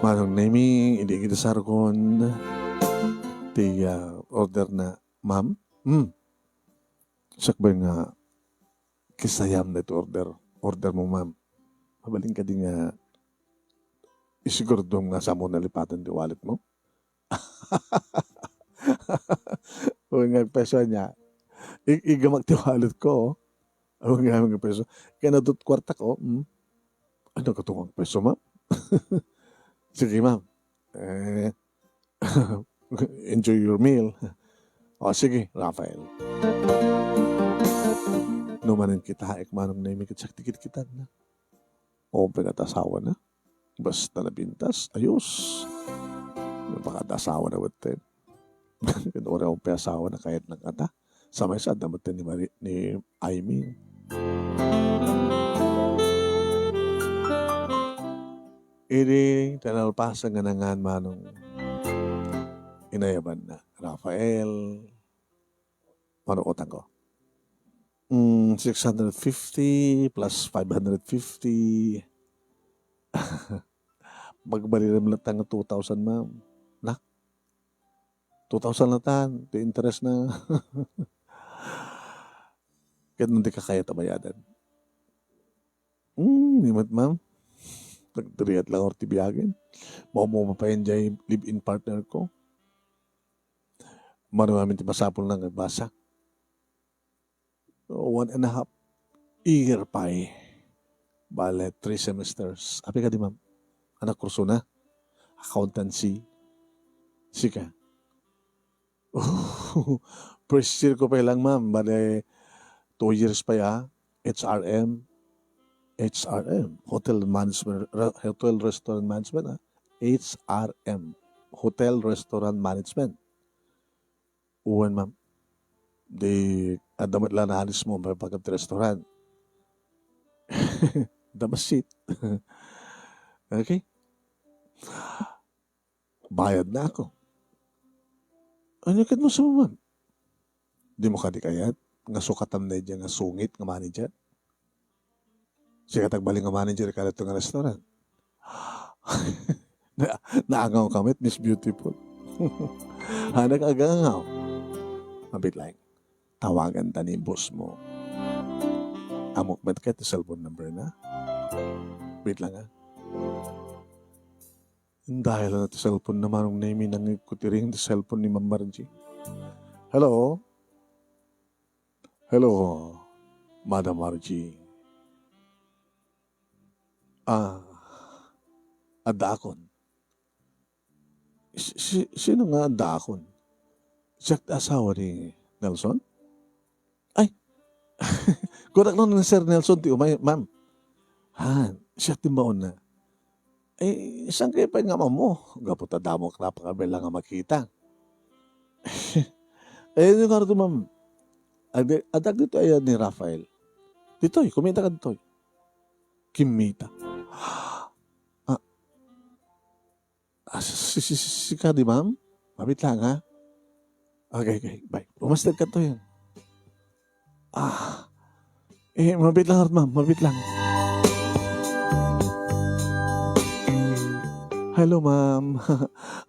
Manong Nemi, idi kita sarukon ti, ah, order na, ma'am? Hmm. Sakbay nga kisayam na iti order. Order mo, ma'am. Mabalin kadi nga isigurado nga saan mo nalipatan ti wallet mo? Wen nga agpeso ania. I-, igamak ti wallet ko, oh. Wen nga agpeso. Kaya nadut kwarta ko, hmm. Ano ka tungag peso, ma'am? Sige, ma'am. Eh, Enjoy your meal. O, sige, Rafael. No manen kitaek, Manong Nemi, ket siak ti kitkitanna. O, pagkat asawa na. Basta napintas, ayos. Napagkat asawa na, wet. Ket uray awan pay asawa na kayat na kata. Sa maysa, adda met ni Mari-, ni Aimee. Idi, ta nalpasen nga nangan, Manong, inayaban na. Rafael, mano utang ko? Mm, six hundred fifty plus five hundred fifty. Magbalirem latta nga two thousand, ma'am. Nak, two thousand latan, ti interest na. Ket no di ka kayat a bayadan. Hmm, ni met, ma'am. Nagdiriat lang ti biagen. Mao, mao pa pay diay live-in partner ko. Mano amin ti masapul na nga agbasa. One and a half year pay. Bale, three semesters. Apay kadi, ma'am? Anak kurso na? Accountancy. Sika? First year ko pay lang, ma'am. Bale, two years pay, ah. H R M. H R M. Hotel Management, re-, Hotel Restaurant Management, ah. H R M. Hotel Restaurant Management. Wen, ma'am. Di, adda met la naanismo, mapagpagap ti restaurant. Damasit. Okay? Bayad na ako. Ania ket mo sa, ma'am? Dimo kadi kayat nga sukatam daydiay nga sungit nga manager? Sika ti agbalin nga manager iti kayatko nga restaurant. Na-, naangaw ka met, Miss Beautiful. Hanak agangaw. Mabit lang. Tawagan ta ni boss mo. Ammok met kayat ti cellphone number na? Wait lang, ah. Dial na ti cellphone na, Manong Nemi, nangngegko ti ring ti cellphone ni Ma'am Margie. Hello? Hello, Madam Margie. Ah, addaakon. Si, si, sino nga addaakon? Siak ti asawa ni Nelson? Ay, kunak no ni Sir Nelson ti umay, ma'am. Han, siak ti imbaonna. Eh, saan kayo pay nga ammo? Gapu ta damo ka napakabela nga makita. Eh, ano nga to, ma'am? Adi, adag dito ayan ni Rafael. Ditoy, kumita ka ditoy. Kimita. Ah, ah, si, si, si, si ka, di, ma'am? Mabit lang, ha? Okay, okay. Bye. Umasted ka to yan. Ah. Eh, mabit lang, ma'am. Mabit lang. Hello, ma'am.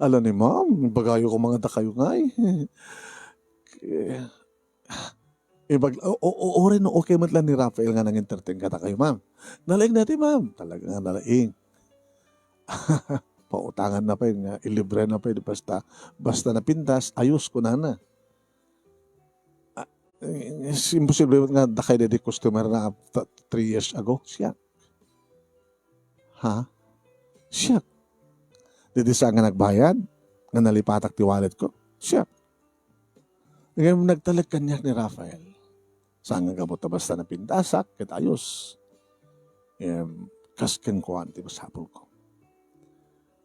Ala ni ma'am, bagayo ko mga dakayo ngay. Eh, ibag-, o, o, o, oray no, okay met lang ni Rafael nga nang-entertain ka dakayo, ma'am. Nalaing na ti, ma'am. Talaga nga nalaing. Pautangan na pay nga, ilibre na pay, di basta, basta napintas, ayos, kunana. Ah, eh, imposible nga dakay di customer na ta-, three years ago, siya. Ha? Siya. Didi sa nga nagbayad, nga nalipatak ti wallet ko, siya. Ngem nagtalek kaniak ni Rafael. Saan nga gapu ta basta napintasak, ket ayos. Em, kas kenkuan ti masapulko.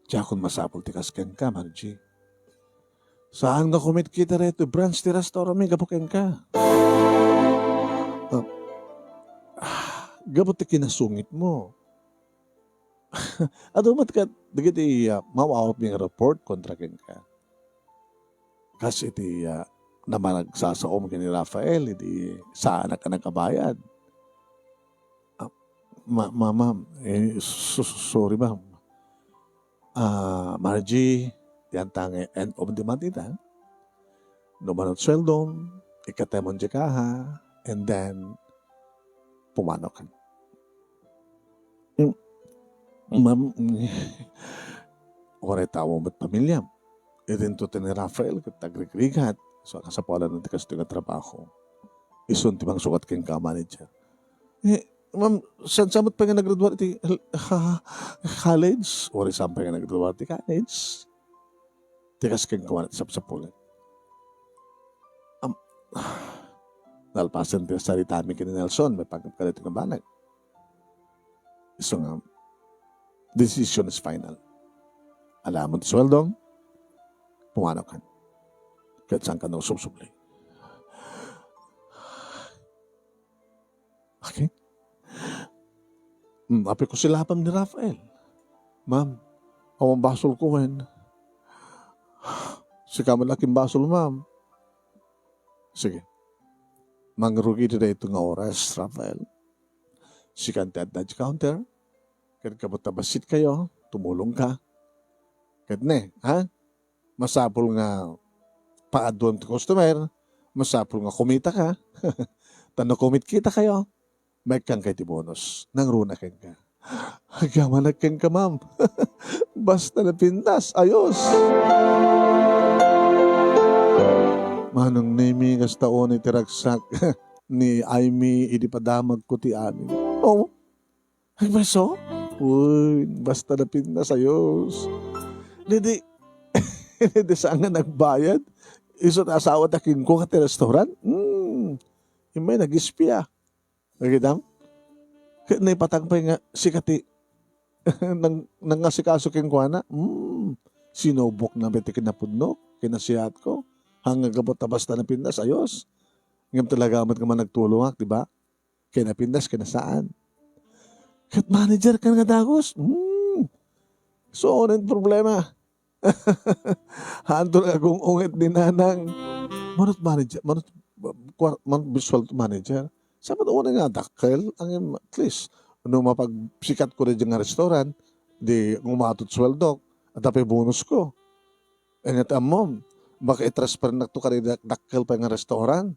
Diakon masapul ti kas kenka, Margie. Saan nga kumitkita daytoy branch ti restaurant mi gapu kenka? Ah, ah, gapu ti kinasungitmo. Adu met ket dagiti, ah, maawatmi nga report kontra kenka. Kas iti, ah, namanagsasaom ken ni Rafael, idi saanak a nagkabayad. Ah, ma-, ma-, ma'am, eh, so-, so-, sorry, ma'am. Ah, Margie, dianta nga end of the month ita. No manut sueldom, ikkatemon diay kaha, and then, pumanokan. Em, ma'am, uray tao met pamiliam. Idinto ti ni Rafael ket agrigrigat. So, kasapulan ti kastoy nga trabaho. Isun ti mangsukat kenka, manager. Eh, ma'am, saan sa met pay nga naggraduar iti, ha, college? Uray saan pay nga naggraduar ti college? Ti kas kenkuana ti sapsapulan. Am-, nalpasen ti saritami ken ni Nelson, maipanggep kadaytoy nga banag. Isu nga, decision is final. Alamon ti sueldom, pumanaw kan. Ket saan ka no subsubli. Okay? Hmm, apay ko silapam ni Rafael. Ma'am, awan basol ko wen. Sika man laking basol, ma'am. Sige. Mangrugi ti dayto nga oras, Rafael. Sikan ti adda iti counter. Ket kabut ta bassit kayo, tumulong ka. Ket ne, ha? Masapul nga paaduan ti customer, masapul nga kumita ka. Ta no kumit kita kayo, maikkan kay ti bonus. Nangruna kenka. Agyamanak kenka, ma'am. Basta napintas, ayos. Manong Nemi, kasta unay ti ragsak ni Aimee idi padamagko ti amin. Oh, agpayso? Uy, basta napintas, ayos. Didi, didi saan nga nagbayad? Isu ti asawa ta kinkua ti restaurant? Hmm. Immay nag-espia. Nakitam? Ket naipatang pay nga sika ti nang-, nangasikaso kenkuana. Hmm. Sinubokna met ti kinapudno, kinasiatko. Hanggang gapu ta basta napintas, ayos. Ngem talaga met nga managtulongak, di ba? Kay napintas, kay nasaan. Ket manager kan nga dagus. Hmm. So, ano yung problema? Hanto nga gung-ungit ni Nanang. Manut manager, manut, kwa-, manut visual manager. Sa man una nga dakkel, ang im-, at least, no mapagsikat ko daydi nga restaurant, di umatot sueldok, at apay bonus ko. Inget ammom, baka i-transfer nak to kadi dak-, dakkel pay nga restaurant.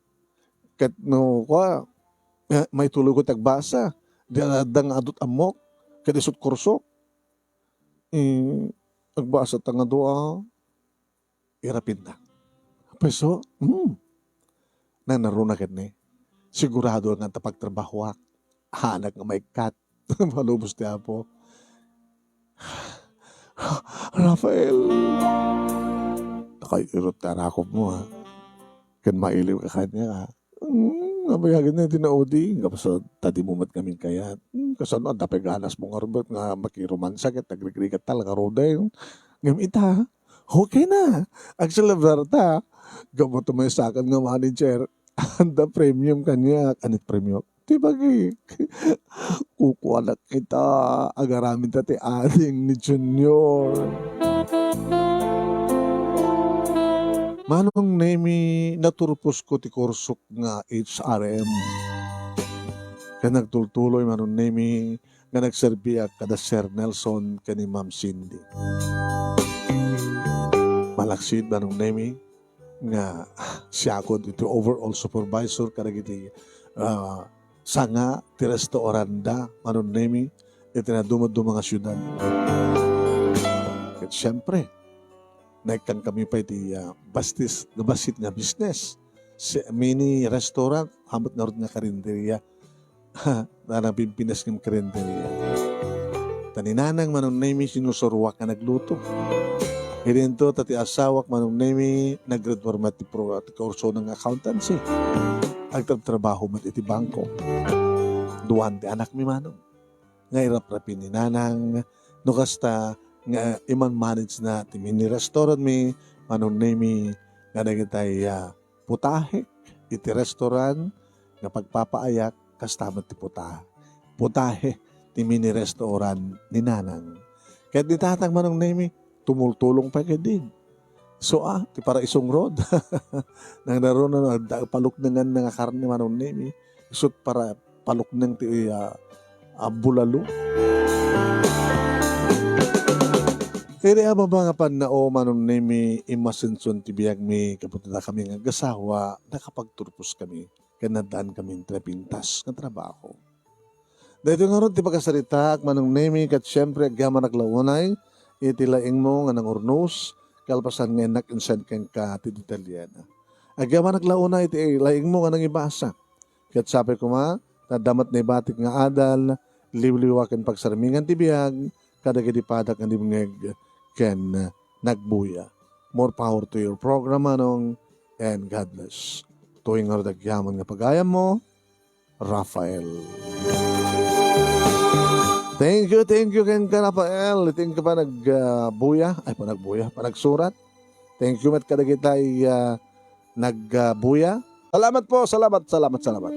Ket no, kwa, eh, maituloy ko ti agbasa. Di adda nga adut ammok, ket isut kurso. Eh, agbasa ta nga dua, irapinda. Peso? Hmm. Nanaruna ket ni, sigurado nga ta pagtrabahoak. Hanak nga maikkat. Palubos ti Apo. Rafael. Nakay-irot ti arakop mo, ha? Ken mailiw ka kaniak, ha? Hmm, nabayagan na ti naudi. Kapsat, ta di mo met ngamin kayat. Hmm, kasano, adda pay ganas mo nga rubet nga makiromansa ket nagrigrigat talaga, Rodel. Ngem ita, okay na. Agselebrar ta. Gapu ta maysakan nga manager. Adda premium kaniak. Anit premium? Ti bagik. Kukuanak kita. Agaramid ta ti ading ni Junior. Manong Nemi, naturpos ko ti kursok nga H R M. Ken nagtultuloy, Manong Nemi, nga nagserbiak kada Sir Nelson ken ni Ma'am Cindy. Malaksid, Manong Nemi, nga siakon iti overall supervisor kadagiti, ah, sanga ti restauranda, Manong Nemi, iti naduma-duma nga siudad. Ket siempre, naikkan kami pay ti, ah, bastis-, bassit nga business. Si-, mini restaurant, hamut ngarud nga karinderia. Ha, na nabimpinas ngem karinderia. Ta ni Nanang, Manong Nemi, sinusuroak nga nagluto. Idinto, ta ti asawak, Manong Nemi, naggraduar met ti pro-, ti kurso nga accountancy. Agtrabtrabaho met iti bangko. Duan ti anakmi, Manong. Nga iraprapin ni Nanang, no kasta nga iman-manage na ti mini restaurant mi, Manong Nemi, nga dagitay, ah, putahe iti restaurant nga pagpapaayak, kasta met ti puta-, putahe ti mini restaurant ni Nanang. Ket ni Tatang, Manong Nemi, tumultulong pay ketdi. So, ah, ti para isungrod. Nang naruna, adda paluknengan nga karne, Manong Nemi. Isut' para palukneng ti, ah, ah, bulalo. Iti a baba nga pannao, Manong Nemi, immasension ti biagmi, gapu ta dakami nga agasawa, nakapagturpos kami, ken addaan kami ti napintas nga trabaho. Daytoy ngarud ti pakasaritaak, Manong Nemi, ket siempre, agyamanak la unay iti laingmo nga nangurnos, kalpasan nga innak insend kenka ti detalyena. Agyamanak la unay iti laingmo nga nangibasa. Ket sapay koma, ta adda met naibatik nga adal, liwliwa ken pagsarmingan ti biag, kadagiti padak nga dimngeg ken nagbuya. More power to your program, Manong, and God bless. Tuwing nga rudagyaman nga pagayam mo, Rafael. Thank you, thank you, kenka, Rafael. Thank you pa nag, ah, buya. Ay, pa nagbuya, pa nagsurat. Thank you met kadagitay, ah, nag, ah, buya. Salamat po, salamat, salamat, salamat.